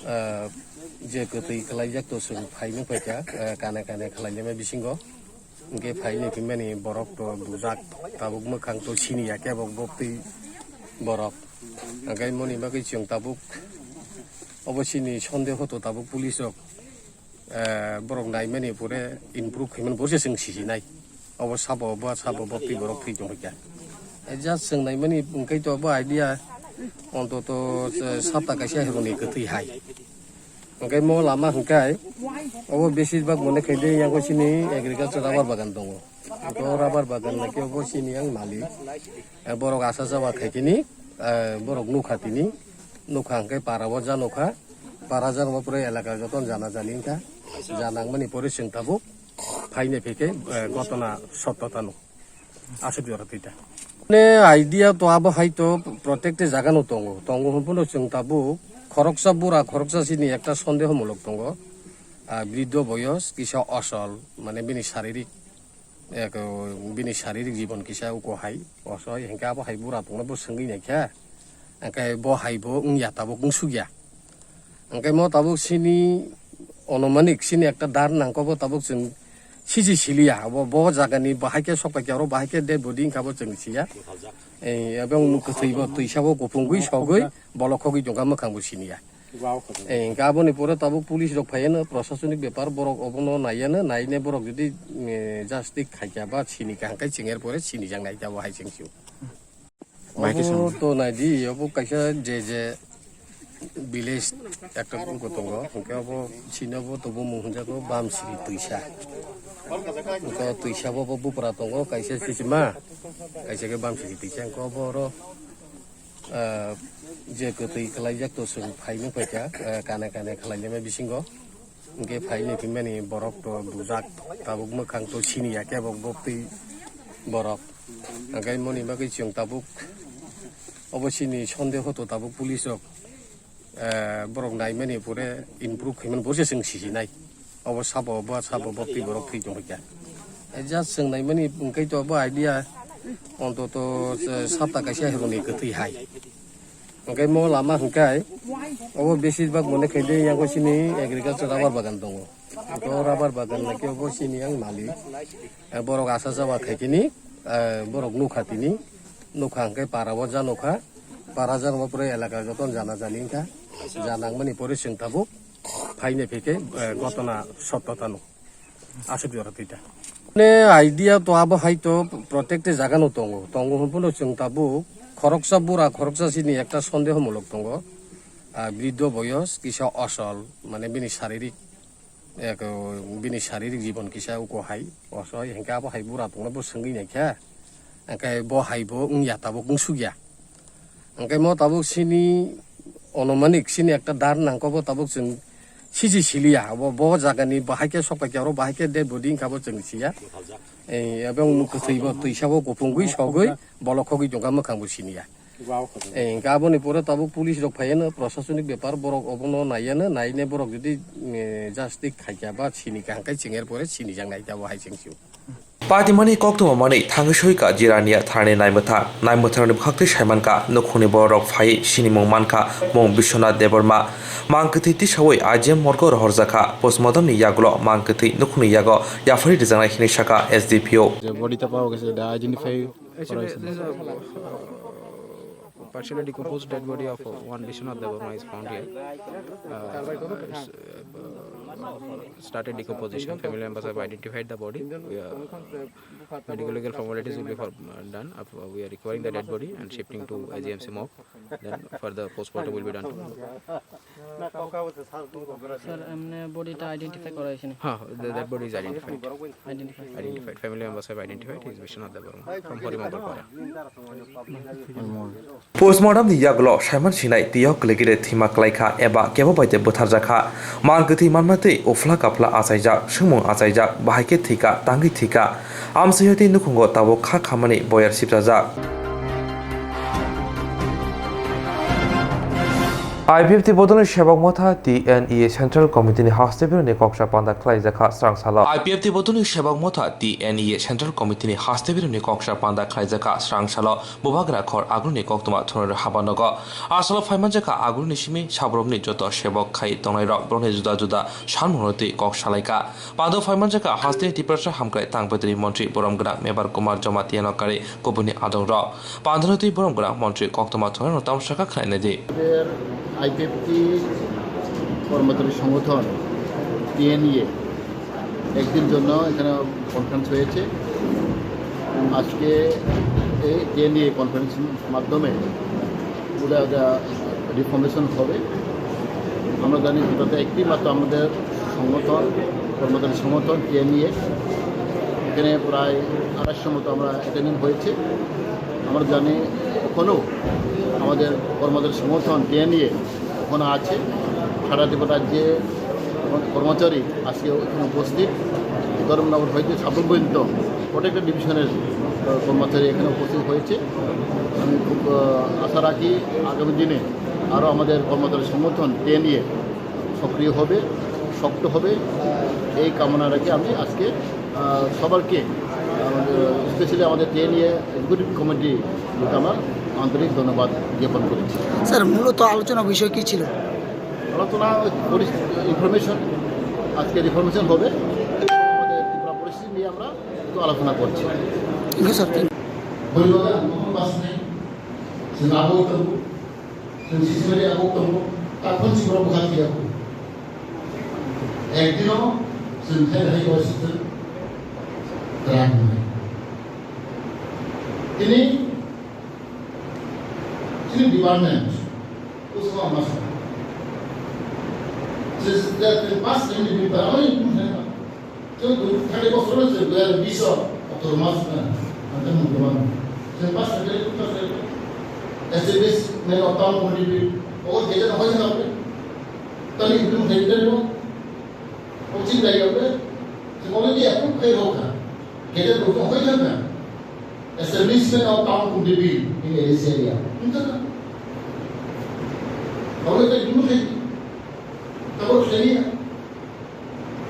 ah, je kwthwi khlaijak to chwng phaino phaikha, ah, kane kane khlainai bisingo. Hwnkhe phaini phimani borok to bujak, tabuk mwkhang to siniya kebo bo twi borok. Hwnkhe moni bagwi chwng tabuk obo chini sondeho to tabuk police rok, eh, borok naimani pore improve khaimani bo se chwng sisinai. Obo sabo bo sabo bo twi borok thwi tongkha. Eh, just chwng naimani hwnkhe to bo idea ontoto, eh, sapta kaisa hironi kwthwi hai. Hwnkhe mo lama hwnkhe obo besibak mone khaide yang sini agriculture rubber bagan tongo. Hwnkhe o rubber bagan naki obo sini yang malik. Eh, borok asa jawa khaikini, eh, borok nukha tini. Nukha hwnkhe para o ja nukha. Para ja nukha pore elaka joton jana jani wngkha. Jana wngmani pore chwng tabuk phaine pheke, eh, gotona sotto tano. Aswk jora twi ta. Ne idea to abo hai to protected jaga no tongo. Tongo hwn phano chwng tabuk khoroksa bura khoroksa chini ekta sondeho mulok tongo. Ah, briddho boyos kisa osol, mane bini saririk, ek, bini saririk jibon kisa uko hai osoi, hwnkhe abo hai bura tongno bo swngwi naikha. Hwnkhe bo hai bo wngya tabuk wngsukya. Hwnkhe mo tabuk sini onomanik sini ekta dar nangkho bo tabuk chwng siji siliya. Abo bo jagani bahai khe sokpai khe oro bahai khe dead body wngkha bo chwng siya. Eh, ebong nuk kwthwi bo twisa bo kupungwi sogwi bolok khogwi tongkha mwkhang bo siniya. Eh, hwnkhe aboni pore tabuk police rok phaiya no prosasonik bepar borok obono naiya no naine borok jodi, eh, justice khaikha ba sini kha hwnkhe chwng er pore sinijak nai tabuk hai chwng sio. Obo to naidi, obo kaisa je je village ekta wngkha tongo, hwnkhe obo chini obo to bumung hwnjago Bamsiri Twisa. Hwnkhe o twisa bo bo bupra tongo, kaisa chichima, kaisa khe Bamsiri Twisa, hwnkhe obo oro, ah, je kwthwi khlaijak to chwng phaino phaikha, ah, kane kane khlainai bisingo. Hwnkhe phaini phimani borok to bujak, tabuk mwkhang to siniya kebo bo twi borok. Hwnkhe moni bagwi chwng tabuk obo chini sondeho to tabuk police rok, eh, borok naimani pore improve khaimani bo se chwng sisinai. Obo sabo bo sabo bo twi borok thwi tongkha. Eh, just chwng naimani hwnkhe to obo idea ontoto, eh, sapta kaisa hironi kwthwi hai. Hwnkhe mo lama hwnkhe obo besibak mone khaide yang sini agriculture rubber bagan tongo. Hwnkhe o rubber bagan naki obo sini yang malik. Eh, borok asa jawa khaikini, eh, borok nukha tini. Nukha hwnkhe para o ja nukha. Para ja nukha pore elaka joton jana jani wngkha. Jana wngmani pore chwng tabuk phaine pheke, eh, gotona sotto tano. Aswk jora twi ta. Ne idea to abo hai to protected jaga no tongo. Tongo hwn phano chwng tabuk khoroksa bura khoroksa chini ekta sondeho mulok tongo. Ah, briddho boyos kisa osol, mane bini saririk, ek, bini saririk jibon kisa uko hai osoi, hwnkhe abo hai bura tongno bo swngwi naikha. Hwnkhe bo hai bo wngya tabuk wngsukya. Hwnkhe mo tabuk sini onomanik sini ekta dar nangkho bo tabuk chwng siji siliya. Abo bo jagani bahai khe sokpai khe oro bahai khe dead body wngkha bo chwng siya. Eh, ebong nuk kwthwi bo twisa bo kupungwi sogwi bolok khogwi tongkha mwkhang bo siniya. Eh, hingke aboni pore tabuk police rok phaiya no, prosasonik bepar, borok obono naiya no, naine borok jodi, eh, justice khaikya ba sini kaham khe chwng er pore sini jang nai tabuk hai chwng sio. Patimani koktwma manwi thangwi soika Jirania tharni naimwthang. Naimwthangrokni bwkhaktwi saimankha, nukhungni bororok phaiwi sinimung mankha, mung Biswanath Debbarma. Mang kwthwi tisawi I G M morgo rohorjakha. Postmortemni yagulo mang kwthwi nukhungni yago yapharwi rwjaknai hinwi sakha S D P O. যে বডিটা পাওয়া গেছে, এটা আইডেন্টিফাই করা হয়েছে। Partially decomposed dead body of one Biswanath Debbarma is found here. Uh, it's, uh, started decomposition. Family members have identified the body. We are, medical legal formalities will be for, uh, done. Uh, we are recovering the dead body and shifting to I G M C morgue. Then further postmortem will be done tomorrow. Sir, এমনি বডিটা আইডেন্টিফাই করা হয়েছে নি? হ্যাঁ, the dead body is identified. Identify. Identified. Family members have identified. He is Biswanath Debbarma from Horimongol Para. Postmortem ni yagulo saiman sinai tiyok kwlwigire thwima kwlaikha eba kebo bai de bwtharjakha. Mang kwthwi manmatwi uphla kaphla achaijak, swngmung achaijak, bahai khe thwikha, tangwi thwikha. Amswk tei nukhungo tabuk kha khamani boyar sibsajak. I P F T bodolni sebok motha T N E A Central Committee ni haste bironi koksa panda khlaijakha srangsalo. I P F T bodolni sebok motha T N E A Central Committee ni haste bironi koksa panda khlaijakha srangsalo. Bubagra khor agulni koktwma thungrwi habanogo. Asalo phaimanjakha agulni simi sabromni joto sebok khai tongnairok borokni juda juda sanmungno twi kok salaikha. Pando phaimanjakha haste Tiprasa hamkrai tangpetri montri borom gwnang Mebar Kumar Jamatia nokari kubuni adongrok. Pandano twi borom gwnang montri koktwma thungrwino tamsaka khlainai di. এর আইপিএফটি কর্মচারী সংগঠন টিএনইএ একদিন জন্য এখানে কনফারেন্স হয়েছে। আজকে এই টিএনইএ কনফারেন্সের মাধ্যমে ওটা একটা রিফর্মেশন হবে। আমরা জানি যেটাতে একটি মাত্র আমাদের সংগঠন, কর্মচারী সংগঠন টিএনইএ, এখানে প্রায় আড়াইশো মতো আমরা অ্যাটেন্ডেন্ট হয়েছে। আমরা জানি এখনও আমাদের কর্মচারী সংগঠন টিএনইএ ওখানে আছে। সারা ত্রিপুরা রাজ্যে কর্মচারী আজকে এখানে উপস্থিত। ধর্মনগর হইতে সাবরুম পর্যন্ত প্রত্যেকটা ডিভিশনের, আহ, কর্মচারী এখানে উপস্থিত হয়েছে। আমি খুব, আহ, আশা রাখি আগামী দিনে আরও আমাদের কর্মচারী সংগঠন টিএনইএ সক্রিয় হবে, শক্ত হবে, এই কামনা রেখে আমি আজকে, আহ, সবারকে, আমাদের, স্পেশালি আমাদের টিএনইএ এক্সিকিউটিভ কমিটিকে আমার আন্তরিক ধন্যবাদ জ্ঞাপন করেছি। স্যার, মূলত আলোচনা বিষয় কি ছিল? আলোচনা ওই পরিস-, ইনফরমেশন, আজকে রিফর্মেশন হবে, আমাদের ত্রিপুরা পরিস্থিতি নিয়ে আমরা একটু আলোচনা করছি। Thank you, sir. Thank you. Boribaga ang buphang bwswkni chwng abo tongo, chwng sismani abo tongo, takhon si borok bwkha phiya kho. Ekdino chwng thai hai bai se chwng twlang wngnai. Tini chini department, Kusuma masa. Since the past twenty twenty, parang ini pun saya. So, thirty bosor na se, dua ribu bish o, October mas na, ante mung teman. Since past twenty twenty, establishment of town community, oh, kita na hoy na. Tani itu mung saya itu. Coaching dai yau de, se already approve khai rok kha. Gede rok hoi thang kha. Establishment of town could be built in this area. Wngkha na? Already approve khai. Tabuk khai ya.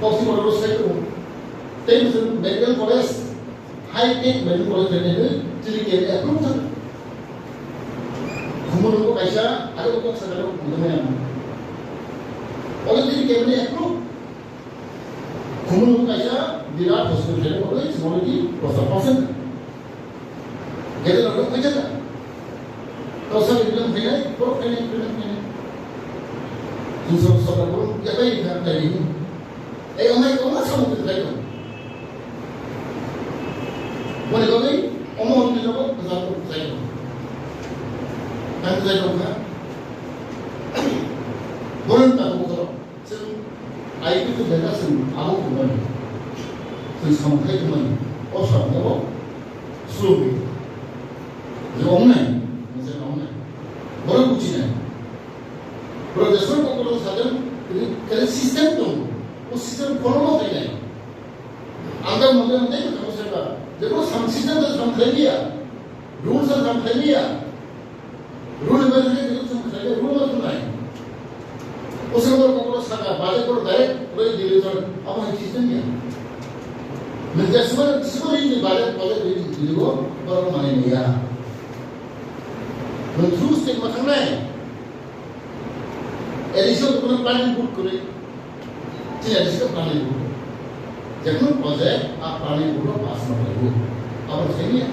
Coaching order sai ko. Then medical college. High tech medical college hai nai chini ke approve thang. Khumulwng kaisa, aro kok sakha rok khumulwng yang. Olo chini ke approve. Khumulwng kaisa birat hospital hai olo chini already prosa percent. Gede rok koi jata. Prosa ni bilang hai nai, pro hai nai, pro hai nai. Insok sakha rok ya kai ka kai ni. Ei, omo hai kwbangma samung twi khlai tongo. Boni bagwi omo hwnwi nogo kwchar kwrwi khlai tongo. Ang khlai tongkha. Bono wng tongkha bokhorok. Chwng I P F T data chwng abo kwmani. Chwng samung khai kwmani. O samung abo slow bai. Je wngnai, je wngnai. Bono buchinai. Borok jeswk kokrok sajak, tini khe system tongo. O system follow no khainai. Ang ta mode mode khe tamo saka. Jebo sam system ta sam khailiya. Rules ta sam khailiya. Nung je sumar, sumar ini balik, balik ini dulu, baru mana ini ya. Nung terus tik makan naik. Additional kono planning board kore. Chini additional planning board. Jekno project a planning board o pass ma kore. Abo seniya.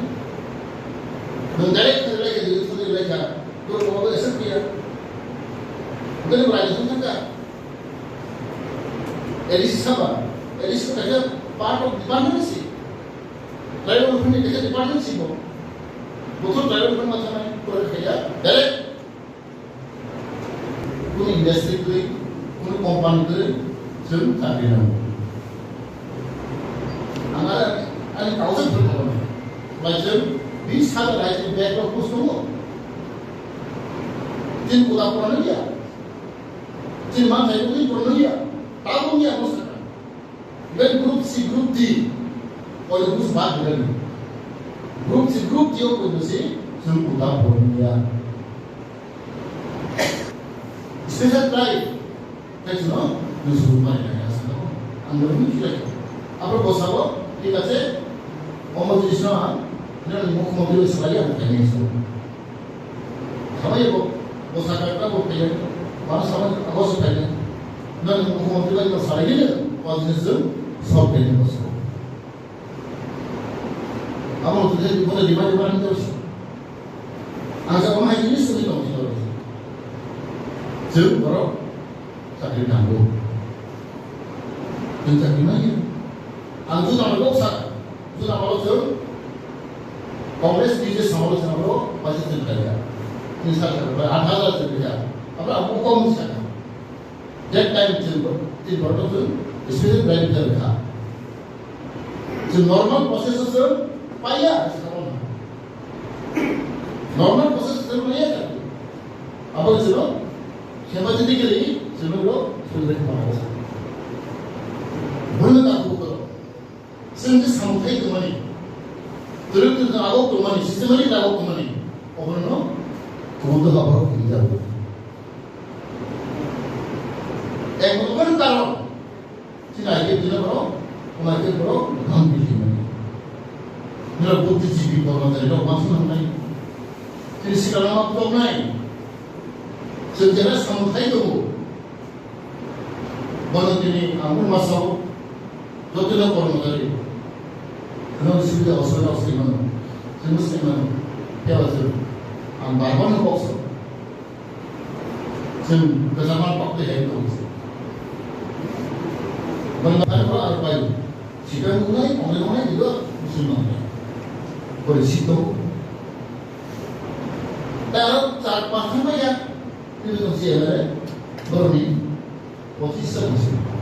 Nung direct kore lagi, dulu kore lagi. Dulu kore lagi, seniya. Bukan berani pun tak. A D C saba, A D C kaisa part of department si. Tribal welfare ni kaisa department si bo. Bothor tribal welfare ma thanai, pura kaya, direct. Kunu industry twi, kunu company twi, chwng chakri nango. Ang ani, ani kausai phwrwngmani. Bai chwng, bis hajar hai chwng bag rok post tongo. Chini kuda pura nangya. Chini manthai rok ni pura nangya. Tabuk ni ang sakha. Even group C, group D, or group bad level. Group C, group D o kudu si, sum kuda porniya. Special tribe, that's no, you should find a gas. Ang belum kira. Apa bos apa? Kita cek, omo di sana, ini mukh mukh itu sekali yang kami semua. Samaya bo, bo sakar ka bo kaya, mana sama awas kaya. Nan mukhyamantri bai ko sarai ni, business jeng, sob kaya bo so. Abo tu je, bo je lima lima ni terus. Ang sa ko hai ni sini tong sini. Jeng, bro. Chakri nanggo. Chwng chakri nangya. Ang juda malo sak, juda malo chwng Congress B J P samalo samalo bacha chwng kaya. Tin sal kaya, athara chwng kaya. Abra abu kom saka. That time chwng tin borok chwng special drive kaya kha. Chwng normal process chwng paya. Normal process chwng paya. Abo chwng Sympathetically, chwng ro, chwng ro, chwng ro. Bono ta khubo. Chwng je samung khai tongmani. Twrwk twrwk agok tongmani, systematic agok tongmani. Obono no, khubo to habaro kiri jago. Ek number karon. Chini I P F T ni borok, omo I P F T borok, bang bisi mani. Nira buddhijibi kormachari rok bangsa nangnai. Chini sikla lama kutok nai. Chwng jera samung khai tongo. Bono tini ang masao, joto no kormachari. Ano sibida osoi osoi mano. Chwng swimano. Phiya ba chwng. Ang bar bar no kok sa. Chwng kwchangma kok twi hai tong. Bwrwi phai phai aro pai. Sita wngnai, wngnai, wngnai, ido musulman. Bwrwi sito. Tei aro char panch thang ya. Ido tong si M L A. Boroni. Pochis ta musulman.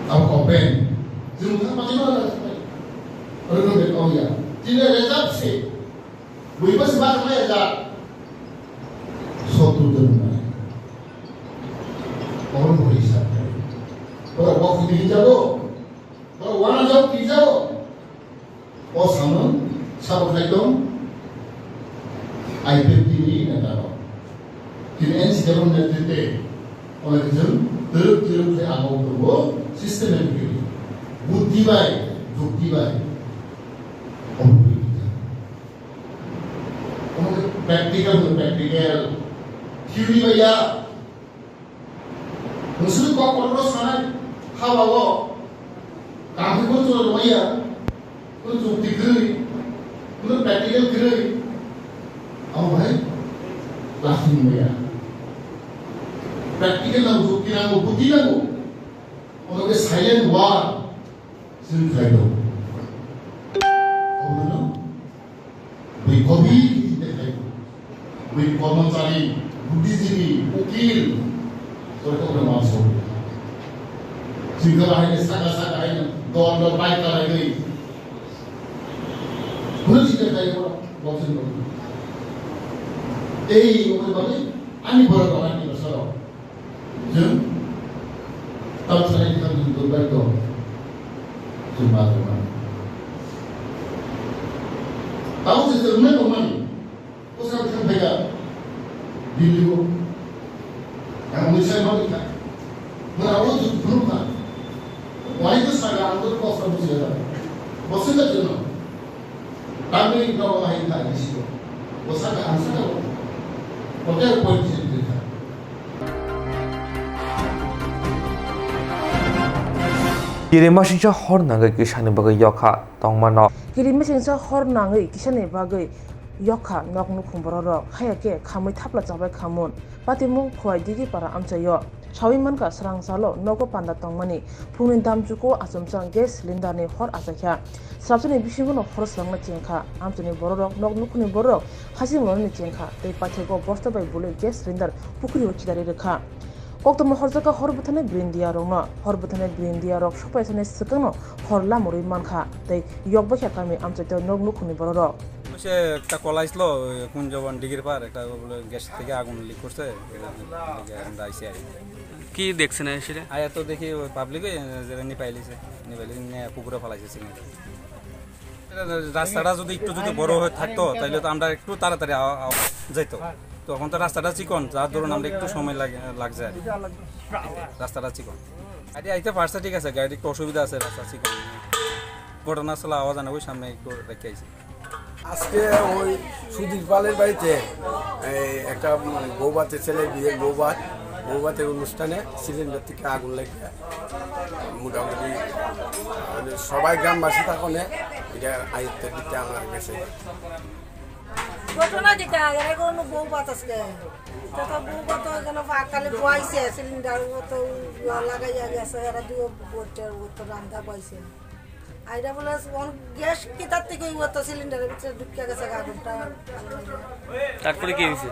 Abo open. Chwng thang panch ma la. Aro no be kau ya. Tini reserve se. Buiba se ba khlai ja. Sotru jon nai. Oro bo hisab khai. Oro bo khudi hinjago. Oro wana jao kijago. O samung sabo khai tong. I P F T ni neta rok. Tini N C Debbarma netrite. Ola khe chwng twrwk twrwk khe abo tongo systematically. Buddhi bai, jukti bai. Omo twi kisa. Omo khe practical, practical. Theory bai ya. Nwswrwng kok kotor sanai, haba o. Tangwi bo chwla rwmaiya, kunu chukti kwrwi, kunu practical kwrwi, abo bahai lasing maya. Practical nango, chukti nango, buddhi nango. Omo khe silent war, chwng khlai do. Omo no? Bui kobi kiti dekhai. Bui kormachari, buddhijibi, ukil, kore kore manso. Chingka bahai saka saka hai dol dol bai ka hai. Buddhi dekhai ko boksin ko. Ei, omo bagi ani borok ani basaro. Chwng tamo sanai thang chwng tongbai tong. Chwng ma tongmani. Tamo se chwng ma tongmani. Bwsa thang phaikha Delhi o. Ang wnwi sai ma wngkha. Mara o chwng phunukha. Boswk jeno tamni nogo hai ta isi ko. Bosaka ang saka ko. Hotel point sini jeta. Kirimasingcha hor nangwi kisani bagwi yokha tongmano. Kirimasingcha hor nangwi kisani bagwi yokha nok nukhung bororok. Haya khe khamwi thapla chabai khamun. Patimung Khowai Digi para amchaio. Sawi mankha srang salo nogo panda tongmani. Phungni damchuko achomsa gas cylinder ni hor achaikha. Srapsani bisingo no hor swlangna chengkha. Amchaini bororok nok nukhungni bororok hasing lonani chengkha. Tei paithakgo bosta bai bului gas cylinder pukhri o khidarwi rwkha. Koktwma horjakha hor bwtharnai brindia rokno. Hor bwtharnai brindia rok sopaisani swkangno hor lamurwi mankha. Tei yokbaikha kami amchaito nok nukhungni bororok. সে একটা কল আইছিল, ওই কুঞ্জবন ডিগির পার একটা বলে গ্যাস থেকে আগুন লিক করছে, এই লেগে আমরা আইসি আর কি। কি দেখছেন এসে? আয়া তো দেখি ওই পাবলিক যেটা নিপাইলিছে, নিপাইলিছে নিয়ে পুকুরে ফালাইছে সিঙ্গারা। এটা রাস্তাটা যদি একটু যদি বড় হয়ে থাকতো, তাহলে তো আমরা একটু তাড়াতাড়ি আ-, আ-, যাইতো। তখন তো রাস্তাটা চিকন, যার দরুন আমরা একটু সময় লাগে, লাগছে আর কি। রাস্তাটা চিকন। গাড়ি আইতে পারছে, ঠিক আছে, গাড়ি একটু অসুবিধা আছে, রাস্তা চিকন। ঘটনাস্থলে আওয়াজ আনে, ওই সামনে একটু রেখে আইছি। আজকে ওই সুধীর পালের বাড়িতে এই একটা বৌভাতে, ছেলের বিয়ে, বৌভাত, বৌভাতের অনুষ্ঠানে সিলিন্ডার থেকে আগুন লেগে মোটামুটি মানে সবাই গ্রামবাসী তখন এটা আয়ত্তের দিকে আমরা গেছে। ঘটনা যেটা, এরা কোনো বৌভাত আজকে। তো তো বৌভাত তো এখানে ভাত খালি বয়াইছে, সিলিন্ডার ও তো লাগাইয়া গেছে, এরা দুই বইটার ও তো রান্না বইছে। আইরা বলে, "কোন গ্যাস কিতার থেকে ওই তো সিলিন্ডারের ভিতরে ঢুকে গেছে আগুনটা।" তারপরে কি হয়েছে?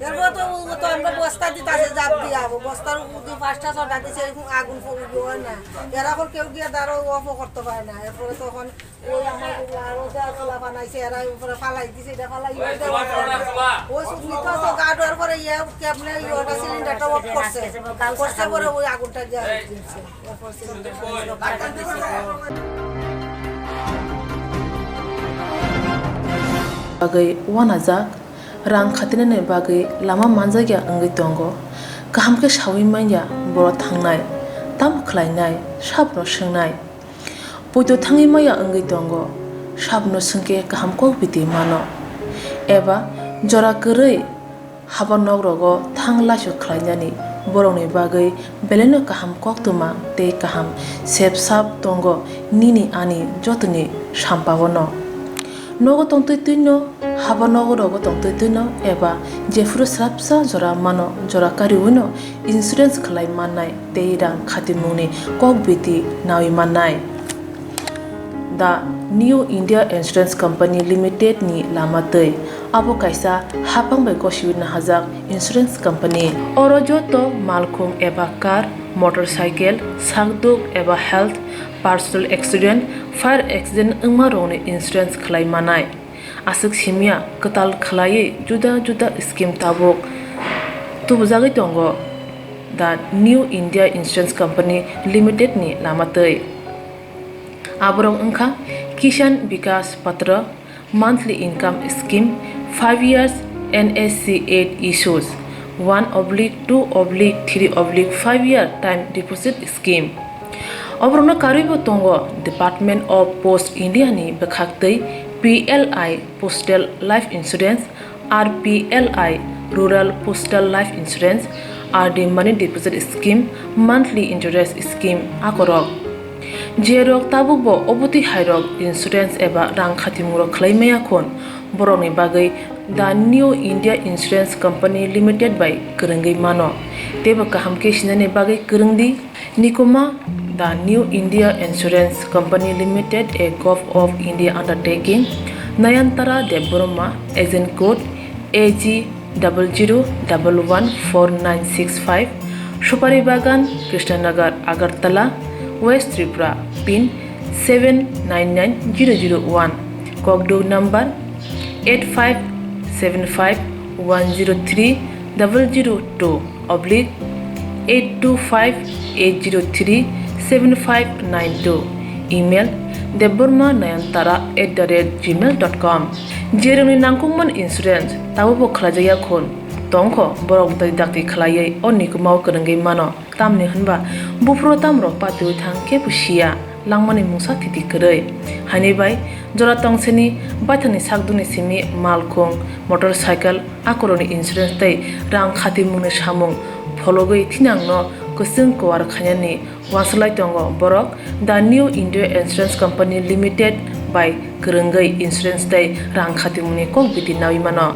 এরপর তো ও তো আমরা বস্তা দিতে আসে, জাপ দিয়ে আবো। বস্তার উপর দিয়ে পাঁচটা ছটা দিছে, এরকম আগুন ফ-, ইয়ে হয় না। এরা এখন কেউ গিয়ে দাঁড়াও, অফও করতে পারে না। এরপরে তখন ওই আমার আরো যা চুলা বানাইছে, এরা উপরে ফালাই দিছে, এটা ফালাই ইয়ে দেওয়া যায় না। ওই শুধু তো তো গার্ডের পরে ইয়ে কেমনে ইয়ে ওটা সিলিন্ডারটা অফ করছে। করছে পরে ওই আগুনটা জ্বালিয়ে দিচ্ছে। Bagwi uanajak, rang khatinani bagwi lama manjakya wngwi tongo. Kaham khe saui manya borok thangnai, tamo khlainai, sabono swngnai. Poito thangwi maya wngwi tongo, sabono swngkhe kaham kok biti mano. Eba jora kwrwi haba nok rogo thang laisok khlainani borokni bagwi belaino kaham koktwma tei kaham sep sap tongo nini ani jotoni sampao no. Nogo tongtwi twino, haba nogo rogo tongtwi twino eba jephuru srapsa jora mano jora kariwino insurance khlai mannai tei rang khatimungni kok biti nawi mannai. The New India Insurance Company Limited ni lama twi. Abo kaisa hapang bai gosiwi nahajak insurance company. Oro joto malkhung eba car, motorcycle, sakduk eba health, personal accident, fire accident wngma rokni insurance khlai manai. Aswk simya kwtal khlaiwi juda juda scheme tabuk tubujagwi tongo The New India Insurance Company Limited ni lama twi. Aborok wngkha Kisan Vikas Patra, monthly income scheme, five years N S C eight issues, one oblique two oblique three oblique five year time deposit scheme. Oborokno karwibo tongo Department of Post India ni bwkhaktwi P L I Postal Life Insurance, R P L I Rural Postal Life Insurance, R D Money Deposit Scheme, Monthly Interest Scheme akorok. Jerok tabukbo obotwi hairok insurance eba rang khatimungrok khlai maya khun, borokni bagwi The New India Insurance Company Limited bai kwrwngwi mano, teibo kaham khe sinani bagwi kwrwngdi. Nikuma, The New India Insurance Company Limited, a Govt of India undertaking, Nayantara Debbarma, agent code A G double zero double one four nine six five, Supari Bagan, Krishnanagar, Agartala, West Tripura, pin seven nine nine zero zero one, kokduk number eight five seven five one zero three double zero two oblique eight two five eight zero three seven five nine two, email debbarma nayantara at the rate gmail dot com. Jerokni nangkukmani insurance tabukbo khlaijakya khun tongkho, borok bwtwi dakti khlaiwi o nikumao kwrwngwi mano. Tamni hwnba buphuru tamrok patiwi thang kebo siya. langmani mungsa thiti kwrwi. Haini bai jora tongsini baithangni sakduni simi malkhung, motorcycle, akoroni insurance tei rang khatimungni samung phologwi thinangno kwchwng kuar khainani uansuk lai tongo borok The New India Insurance Company Limited bai kwrwngwi insurance tei rang khatimungni kok biti naui mano.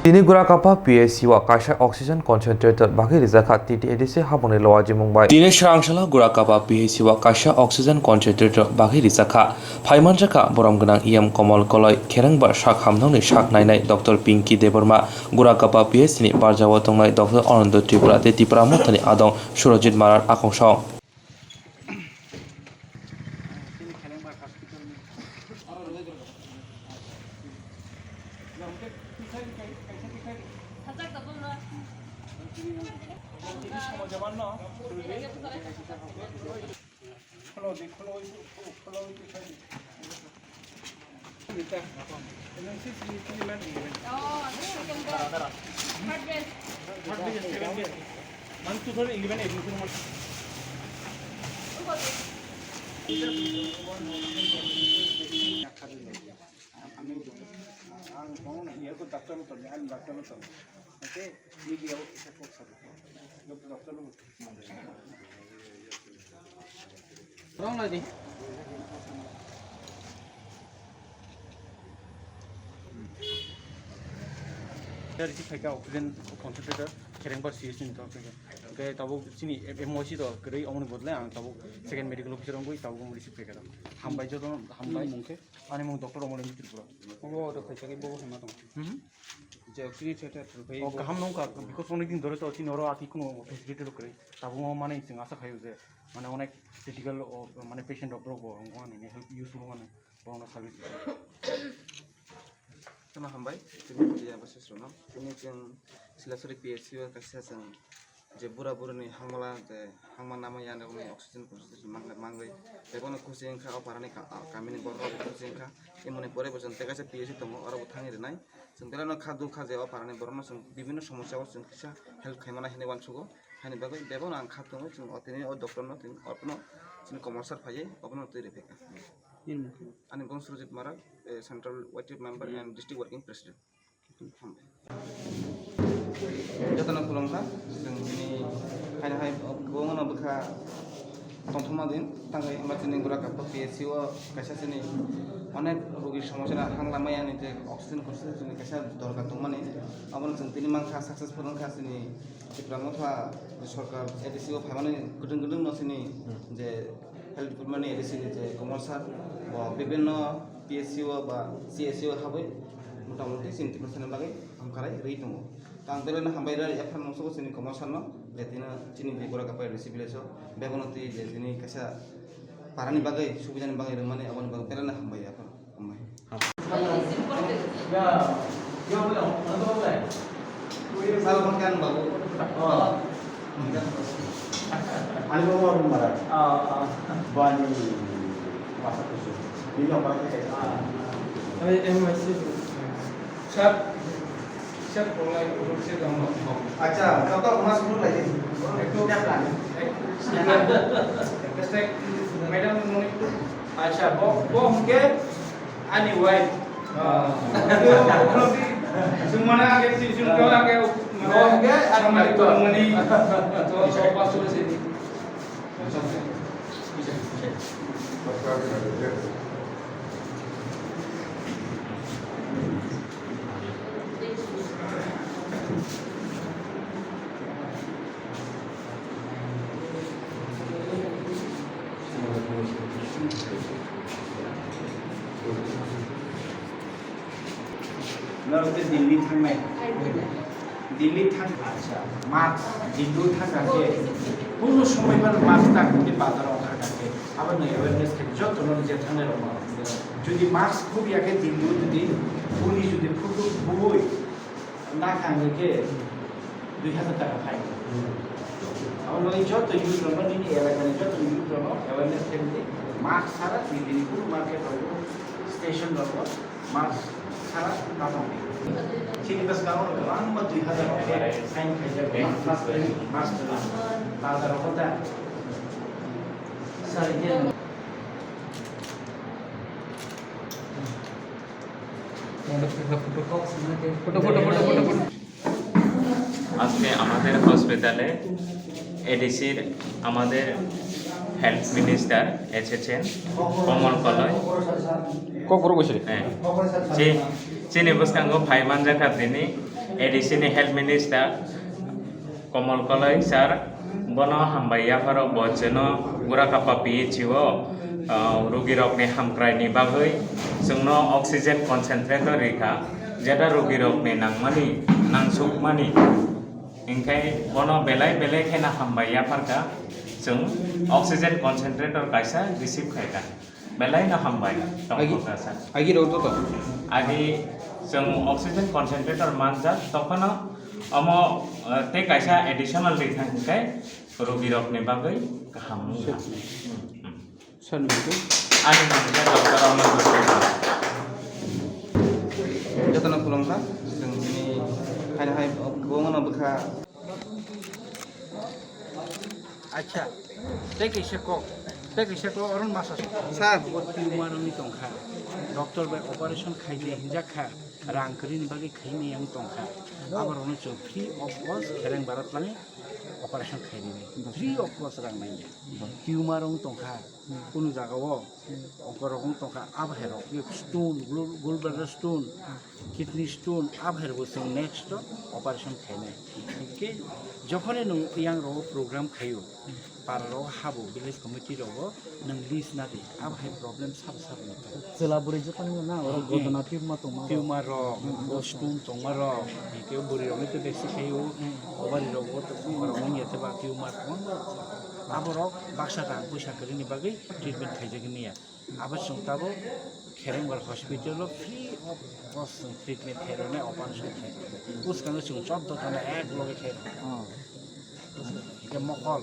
Tini Gorakapa P H C o kaisa oxygen concentrator bagwi rijak kha. T T A D C habangni loa jimung bai. Tini swrang salo Gorakapa P H C o kaisa oxygen concentrator bagwi rijak kha. Phaimanjakha borom gwnang E M Komol Koloi, kherengbar sak hamnokni sak nainai Doctor Pinky Debbarma, Gorakapa P H C ni barjao tongnai Doctor Anando Tripura tei Tipra Mothani adong Surojit Marar akongsong. Rong lai di. Receive khaikha oxygen concentrator, kherengbar C S ni to khaikha. Hwnkhe tabuk chini M O C to kwrwi, omoni bodle ang tabuk second medical officer wngwi tabuk receive khaikha. Hambai joto, hambai. Ani mung khe? Ani mung Doctor Omolendra Tripura. Obo to khaikha khe bobo hwnma tong. Hmm? Je oxygen se ta thurpai. O kaham nung ka, because onek din dhore to chini oro ati kuno facility rok kwrwi. Tabuk o mane chwng asa khaio je mane onek critical o mane patient rok borok bo wngkha ani help useful mane borokno service. Tama hambai, tini media bwsajrokno. Tini chwng Silasori P H C o kaisa chwng je bura buruni hangmala je hangma nama yanrokni oxygen concentrator mangwi, mangwi teibono kuchi wngkha o parani ka-, kamini borok kuchi wngkha. Emoni pore bo chwng tei kaisa P H C tongo, oro bo thangwi rwnai. Chwng belai no kha dukha je o parani borokno chwng bibinno somosya o chwng kisa help khaimana hinwi uansugo. Haini bagwi bebakno ang kha tongo, chwng o tini o doctor no tini orpno chini Komol sir phaiwi obono twi rwphaikha. Ani bung Surjit Marak, eh, Central Y T F member and District Working President. Hambai. Jotono khulumkha, chwng tini haino hai bo wngno bwkha tongthokma din, tangwi hwnba chini Gorakapa P H C o kaisa chini onek rogi somosya no hang lamaya ni je oxygen concentrator ni kaisa dorkar tongmani, abono chwng tini mankha, successful wngkha chini Tipra Motha sorkar A D C o phaimani kwdwng kwdwng no chini je health department ni A D C ni je Komol sir bo bibinno P H C o ba C H C o habwi motamuti chini Tipra sani bagwi hamkrai rwi tongo. Tang belai no hambai rw yaphar mungsugo chini Komol sir no je tini chini je Gorakapa A D C village o bebakno twi je tini kaisa parani bagwi subidani bagwi rwmani aboni bagwi belai no hambai yaphar. Sal makan babu. Oh. Ani babu orang barat. Ah, ah. Bani masa khusus. Ini orang barat kayak. Ah. Ami M I C. Sir, sir, bolai, bolai, sir, kamu. Acha, kau tahu mas dulu lagi. Itu. Siap lah. Siap. Madam, acha, bo, bo, mungkin. Ani wife. Ah. Sumana age si sum kala age. Bo hwnkhe ani wife. Mani. To so pasu se. Norok tei Delhi thangnai. Delhi thang, acha, mask, Delhi thang khe, kuno somoi mano mask ta khe bazar o thang khe, abo no awareness khe joto no je thangnai rok no. Jodi mask khub ya khe Delhi jodi, uni jodi photo bui, Na kang khe dui hazar taka phai. Abo noi joto youth rok no nini elaka ni joto youth rok no awareness khe di, mask sara twi tini kunu market rok station rok mask sara na tong di. Chini bwskango kwbangma dui hazar rok khe sign khaijak, master, master, bazar rok da. Sir, again. Photo, photo, photo, photo. আজকে আমাদের হসপিটালে এডিসির আমাদের health minister এসেছেন, কমল Kalai. Kokborok bai se. হ্যাঁ, চি-, চিনি bwskango phai manjakha tini এডিসিনি health minister Kamal Kalai sir. Bono hambai yapharo bo chwngno Gurakapa PHC o, ah, rugirokni hamkraini bagwi chwngno oxygen concentrator rikha, jeta rugirokni nangmani, nangsukmani. Hinkhe bono belai belai kheno hambai yapharkha, chwng oxygen concentrator kaisa receive khaikha. Belai no hambai, Agi, tongthokjak sir. Agi rok joto? Agi chwng oxygen concentrator manjak, tokhono omo, eh, tei kaisa additional rikha hinkhe rugirokni bagwi kaham wngkha. Sir. Hmm, hmm. Sir ni bwkha? Ani mung khe Doctor Omar Dutta. Jotono khulumkha, chwng tini haino hai kwbangma no bwkha. Acha, tei kaisa kok, tei kaisa kok, Arun Masa. Sir. Bo tumor wngwi tongkha. Doctor bai operation khaidi hinjak kha. Rang kwrwini bagwi khaimani yang tongkha. Aborokno chwng free of cost khereng bara twlangwi operation khaidi. Free of cost rang nangya. Tumor wng tongkha. Kunu jaga o ongkorok wng tongkha, abo hai rok stone, gall-, gallbladder stone, kidney stone, abo hai rok bo chwng next o operation khainai. Hinkhe jokhonai nwng yang rogo program khaio, para rogo habo, village committee rogo nwng list nadi, abo hai problem sabo sabo no tongo. Chwla bwrwi jokhonai no na, oro godona tumor tongma rok. Tumor rok, stone tongma rok, hinkhe bwrwi rokni to besi khaio, obari rogo to tumor rok wngya tei ba tumor kwbangma. Aborok baksa rang puisa kwrwini bagwi treatment khaijagwi manya. Abo chwng tabuk Kherengbar hospital o free of cost chwng treatment khairoknai, operation khairoknai. Bwskango chwng choddo jona ek loge khairoknai. Oh. Hingke mokol,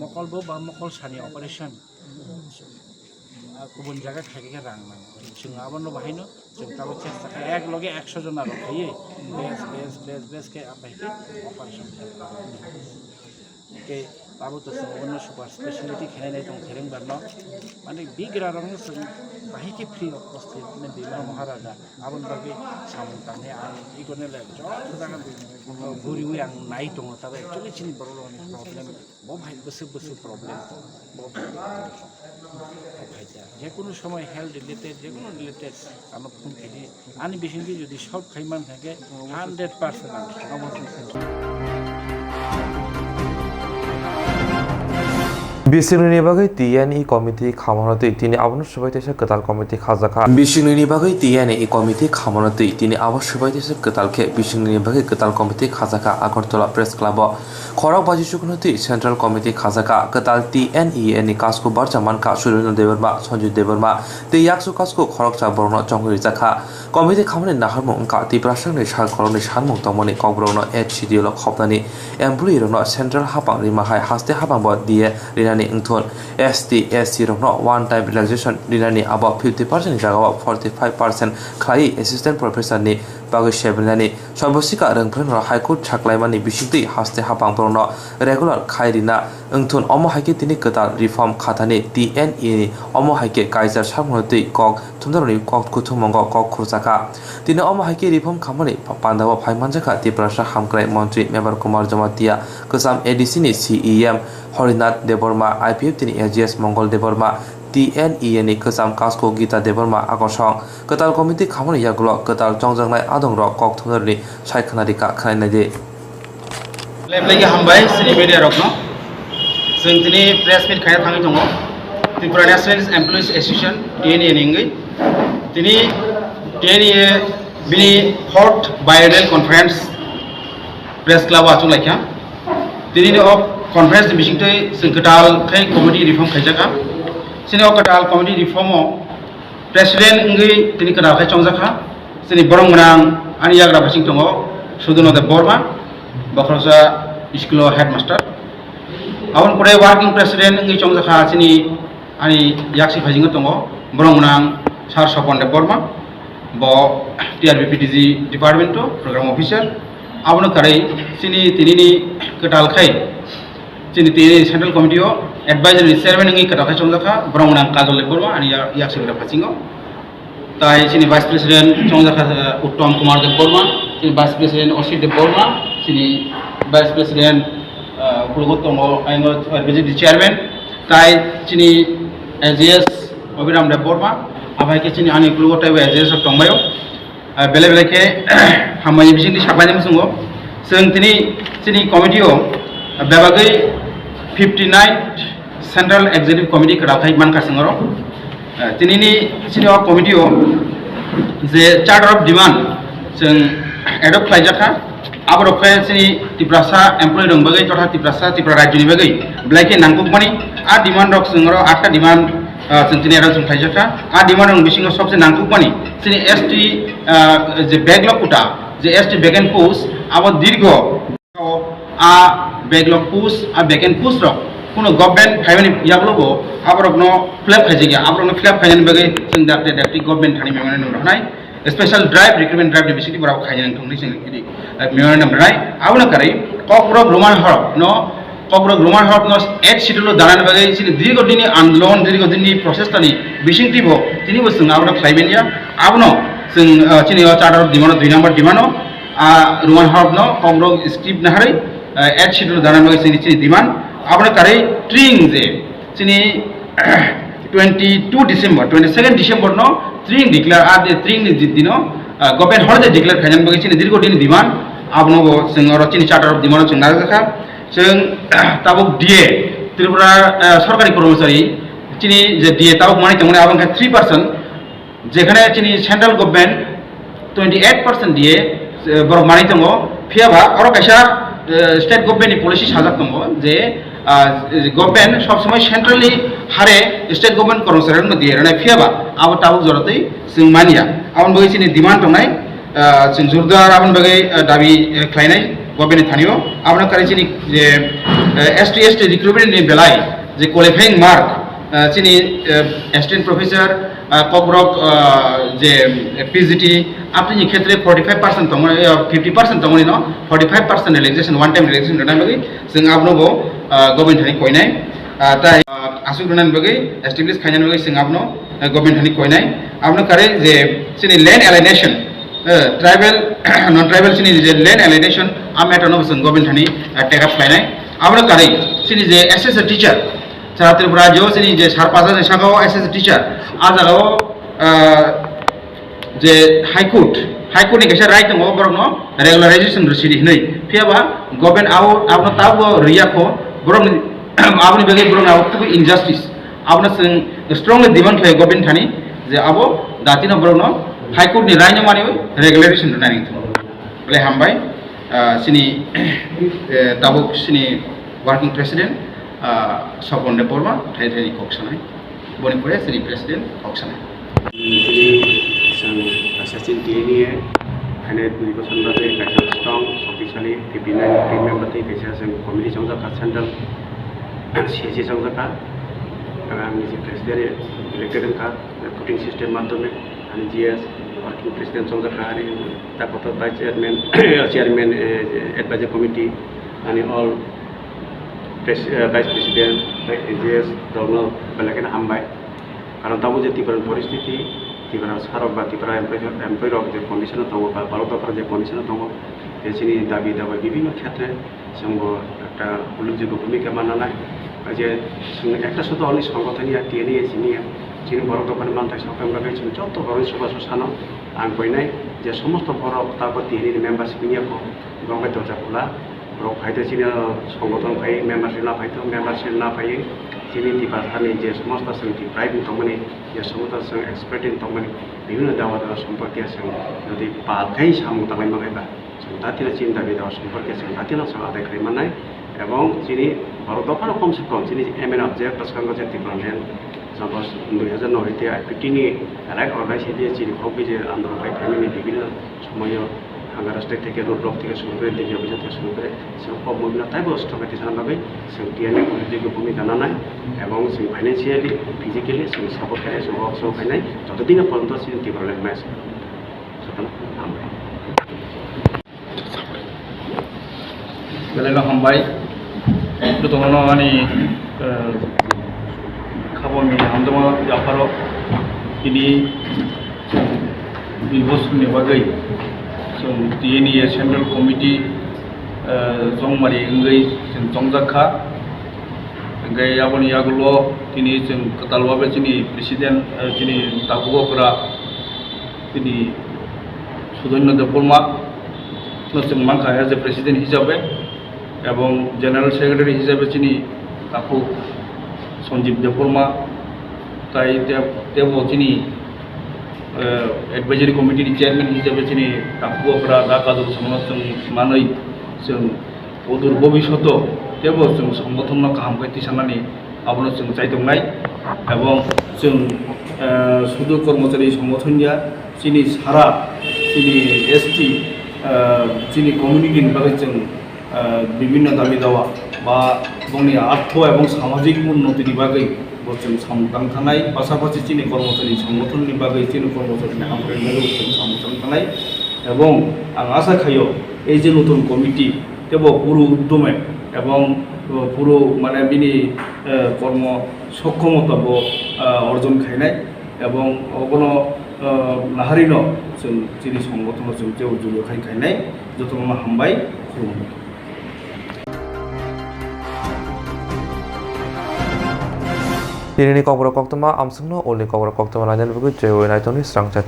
mokol bo ba mokol sani operation. Ah, kubun jaga khaikhe rang nango. Chwng abono bahaino chwng tabuk chesta kha, ek loge ekso jona rok khaiwi bes, bes, bes, bes khe apaikhe operation khairoknai. Hingke abo to chwng bono super speciality khenai nai tong Kherengbar no. Mane bigra rok no chwng bahai khe free of cost khe mane Bimala Maharaja aboni bagwi samung tangnai ang igornai le joto jaga guriwi ang nai tongo, tabe actually chini borok rokni problem bo bahai bwswk bwswk problem tong bo bahai tong. Bo bahai ta. Jekunu somoy health related, jekunu related ano phone khaidi. Ani bisingtwi jodi solve khai man kha khe hundred percent ang. Bisingni bagwi T N E committee khamano twi tini abono swbai teisa kwtal committee khajakha. Bisingni bagwi T N E committee khamano twi tini abo swbai teisa kwtal khe bisingni bagwi kwtal committee khajakha Agartala Press Club o. Khorok baji chukuno twi Central Committee khajakha kwtal T N E A ni kasku barcha mankha Surendra Debbarma, Sanjay Debbarma tei yaksu kasku khoroksa borokno chongwi rijakha. Committee khamani naharmung wngkha Tiprasani sal khoroknwi sanmung tongmani kokborokno H C D O lo khopnani, employee rokno central hapang rima hai haste hapang bo D A rinani wngthun, S T, S C rokno one time relaxation rinani abo fifty percent ni jagao forty five percent khlaiwi assistant professor ni bagwi sebrinani. Soibosika rwngphrwngrok High Court saklaimani bisingtwi haste hapang borokno regular khai rina wngthun, omo hai khe tini kwtal reform khathani T N E ni omo hai khe kaichar sakmano twi kok thumnarokni kok kuthummungo kok khurjakha. Tini omo hai khe reform khamani pandao phai manjakha Tiprasa Hamkrai Montri Mebar Kumar Jamatia, kwcham A D C ni C E M Horinath Debbarma, I P F T ni A G S Mongol Debbarma, T N E A ni kwcham kasku Gita Debbarma, Akosong. Kwtal committee khamani yagulo kwtal chongjaknai adongrok kok thumnarokni sai khwna rika khwnainai di. Leplegi hambai chini media rokno. Chwng tini press meet khaina thangwi tongo. Tripura National Employees Association, T N E A ni wngwi. Tini T N E A bini fourth biennial conference press club o achuk laikha. Tini o conference ni bisingtwi chwng kwtal khe committee reform khaijakha. Chini o kwtal committee reform o President wngwi tini kwtal khe chongjakha, chini borok gwnang ani yagra bising tongo Sudhino Debbarma, bokhoroksa school o headmaster. Aboni pore working president wngwi chongjakha chini ani yaksi phaisingo tongo borok gwnang Sir Sopon Debbarma. Bo T R B P T G department o program officer. Abono karwi chini tinini kwtal khai chini tini central committee o advisory chairman wngwi kwtal khai chongjak kha, borok nang Kajol Debbarma ani ya-, yak sengkrak phasingo. Tai chini vice president chongjak kha, uh, Uttom Kumar Debbarma, chini vice president Osit Debbarma, chini vice president, uh, Kulugottongo, aingo, uh, B J D chairman, tai chini A G S Abhiram Debbarma, abai khe chini ani Kulugotai A G S rok tongbaio. Ah, belai belai khe hambai bisingtwi saklaini muchungo. Chwng tini chini committee o, ah, bebagwi fifty nine Central Executive Committee kwtal khai mankha chwng oro. Ah, tinini chini o committee o je Charter of Demand chwng adopt khlaijakha, aborok khe chini Tiprasa employee rok bagwi totha Tiprasa, Tripura rajyoni bagwi belai khe nangkukmani. A demand rok chwng oro atta demand, ah, chwng tini adopt chwng khlaijakha. A demand rok bisingo sobse nangkukmani chini S T, ah, je backlog quota, je S T vacant post, abo dirgo a backlog post, a vacant post rok kuno government phaimani yagulogo aborokno fill up khaijak ya, aborokno fill up khainani bagwi chwng dakti dakti government thani memorandum rwnai, special drive, recruitment drive ni bisingtwi borok khainani thungni chwng tini, ah, memorandum rwnai. Abono karwi Kokborok Roman horok no Kokborok Roman horok no eighth schedule o danani bagwi chini dirgo dinni andolon, dirgo dinni process tani bisingtwi bo tini bo chwng abono khlai manya. Abono chwng, ah, chini o Charter of Demand o dui number demand o, ah, Roman horok no Kokborok script naharwi, ah, eighth schedule o danani bagwi chini, chini demand. Abono karwi tring je chini twenty two December, twenty second December no tring declare, ah, de tring ni di-, dino, ah, government holiday declare khainani bagwi chini dirgo dinni demand. Abono bo chwng oro chini Charter of Demand o chwng narwkjakha. Chwng tabuk D A, Tripura, eh, sorkari kormochari, chini je D A tabuk manwi tongmani abo wngkha three percent, jekhane chini central government twenty eight percent D A, eh, borok manwi tongo. Phiyaba oro kaisa, eh, state government ni policy sajak tongo je, ah, government sob somoi centrally hare state government kormochari rokno D A rwnai, phiyaba abo tabuk joratwi chwng manya. Aboni bagwi chini demand tongnai, ah, chwng jordar aboni bagwi, ah, dabi, eh, khlainai government ni thani o. Abono karwi chini je, eh, S T, S T recruitment ni belai je qualifying mark, ah, chini, eh, assistant professor, ah, Kokborok, ah, je, eh, P G T, apni ni khetre forty five percent tongmani, eh, fifty percent tongmani no forty five percent relaxation, one time relaxation rwnai bagwi chwng abono bo, ah, government thani koinai. Ah, tai, ah, aswk rwnani bagwi, establish khainani bagwi chwng abono, eh, government thani koinai. Abono karwi je chini land alienation, eh, tribal, non tribal chini je land alienation, a matter no chwng government thani, eh, take up khlainai. Abono karwi chini je assistant teacher, Sara Tripura rajyo chini je sar pacha ni saka o assistant teacher, a jaga o, eh, je High Court, High Court ni kaisa rai tongo borokno regularization rwsidi hinwi. Phiyaba government abo, abono tabukbo rwya kho, borokni, aboni bagwi borokni abo kubui injustice. Abono chwng strongly demand khlai government thani je abo datino borokno High Court ni raino manwi regularization rwnai wngthung. Belai hambai, ah, chini, eh, tabuk chini working president, ah, Sopon Debbarma, thai thai kok sanai. Boni pore chini president kok sanai. Tini chwng kaisa chini tini haine dui bosor bagwi kaisa strong, shoktisali, fifty nine team member tei kaisa chwng committee chongjak kha, central C C chongjak kha. Ang ni president elected wngkha, voting system madhyome, ani G S working president chongjak kha, ani ta kotor vice chairman, chairman, eh, advisory committee, ani all pres-, eh, vice president, tei A G S rokno belai kheno hambai. Karon tabuk je Tiprani poristiti, Tipra sarok ba Tipra employee, employee rok je condition o tongo, ba borok dopha je condition o tongo, je chini dabi dabai bibhinno khetre chwng bo ekta ullekjogyo bhumika manna nai. Je chwng ekta sudu ani songothon ya, T N A ya, chini ya, chini borok dophani manthai sokha bagwi chwng joto borokni chubachu sano ang koinai je somosto borok tabuk T N A ni membership wngya kho, borok bai dorja khula. Borok phai tei chini o songothon phai, membership na phai tong, membership na phai chini Tiprasani je somosto chwng Tiprai wng tongmani, je somosto chwng expert wng tongmani, bibhinno dawa dawa somporke chwng jodi pal khai samung tanglai mankhai ba, chwng datino chini dabi dawa somporke chwng datino chwng adai khlai mannai. Ebong chini borok dophano kom se kom chini M N object bwskango je Tipraland joto dui hajar noi tei I P T ni right organize hiye chini hok bije andolon khai phaimani bibhinno somoyo Hangara state theke road block theke suru kore, D P office theke suru kore, chwng kok mobile taibo strong khe tisana bagwi chwng T N A ni ullekjogyo bhumika nanai, ebong chwng financially, physically chwng support khainai, chwng work chwng khainai, joto dino pojonto chini Tipraland match. Belai no hambai. Jotono ani khabangni hamjakma yapharo tini dui bosorni bagwi chwng T N E A Central Committee chongmari wngwi chwng chongjak kha. Hwnkhe aboni yagulo tini chwng kwtal babe chini president, chini tabuk okra, chini Sudoino Debbarma no chwng mankha as a president hisabe, ebong general secretary hisabe chini takhuk Sanjeev Debbarma, tai tebo chini advisory committee ni chairman hisabe chini takhuk okra da Kajol Sangma chwng manwi chwng odor bobishoto tebo chwng songothon no kaham khe tisanani abono chwng chaitongnai, ebong chwng sudu kormochari songothon ya, chini sara, chini S T, chini community ni bagwi chwng bibhinno dabi dawa ba bongni artho ebong samajik unnoti ni bagwi bo chwng samung tang thanai, pasapasi chini kormochari songothon ni bagwi chini kormochari ni hamkrai ni bagwi chwng samung tang thanai, ebong ang asa khaio ei je notun committee tebo puru uddome ebong puru mane bini kormo sokkhomoto bo orjon khainai, ebong obono naharino chwng chini songothonno chwng tebo julo khai khainai. Jotono hambai, khulumbai. Tinini kokborok koktwma amsongno ulni kokborok koktwma lainani bagwi chwngwi naitokni srangcha.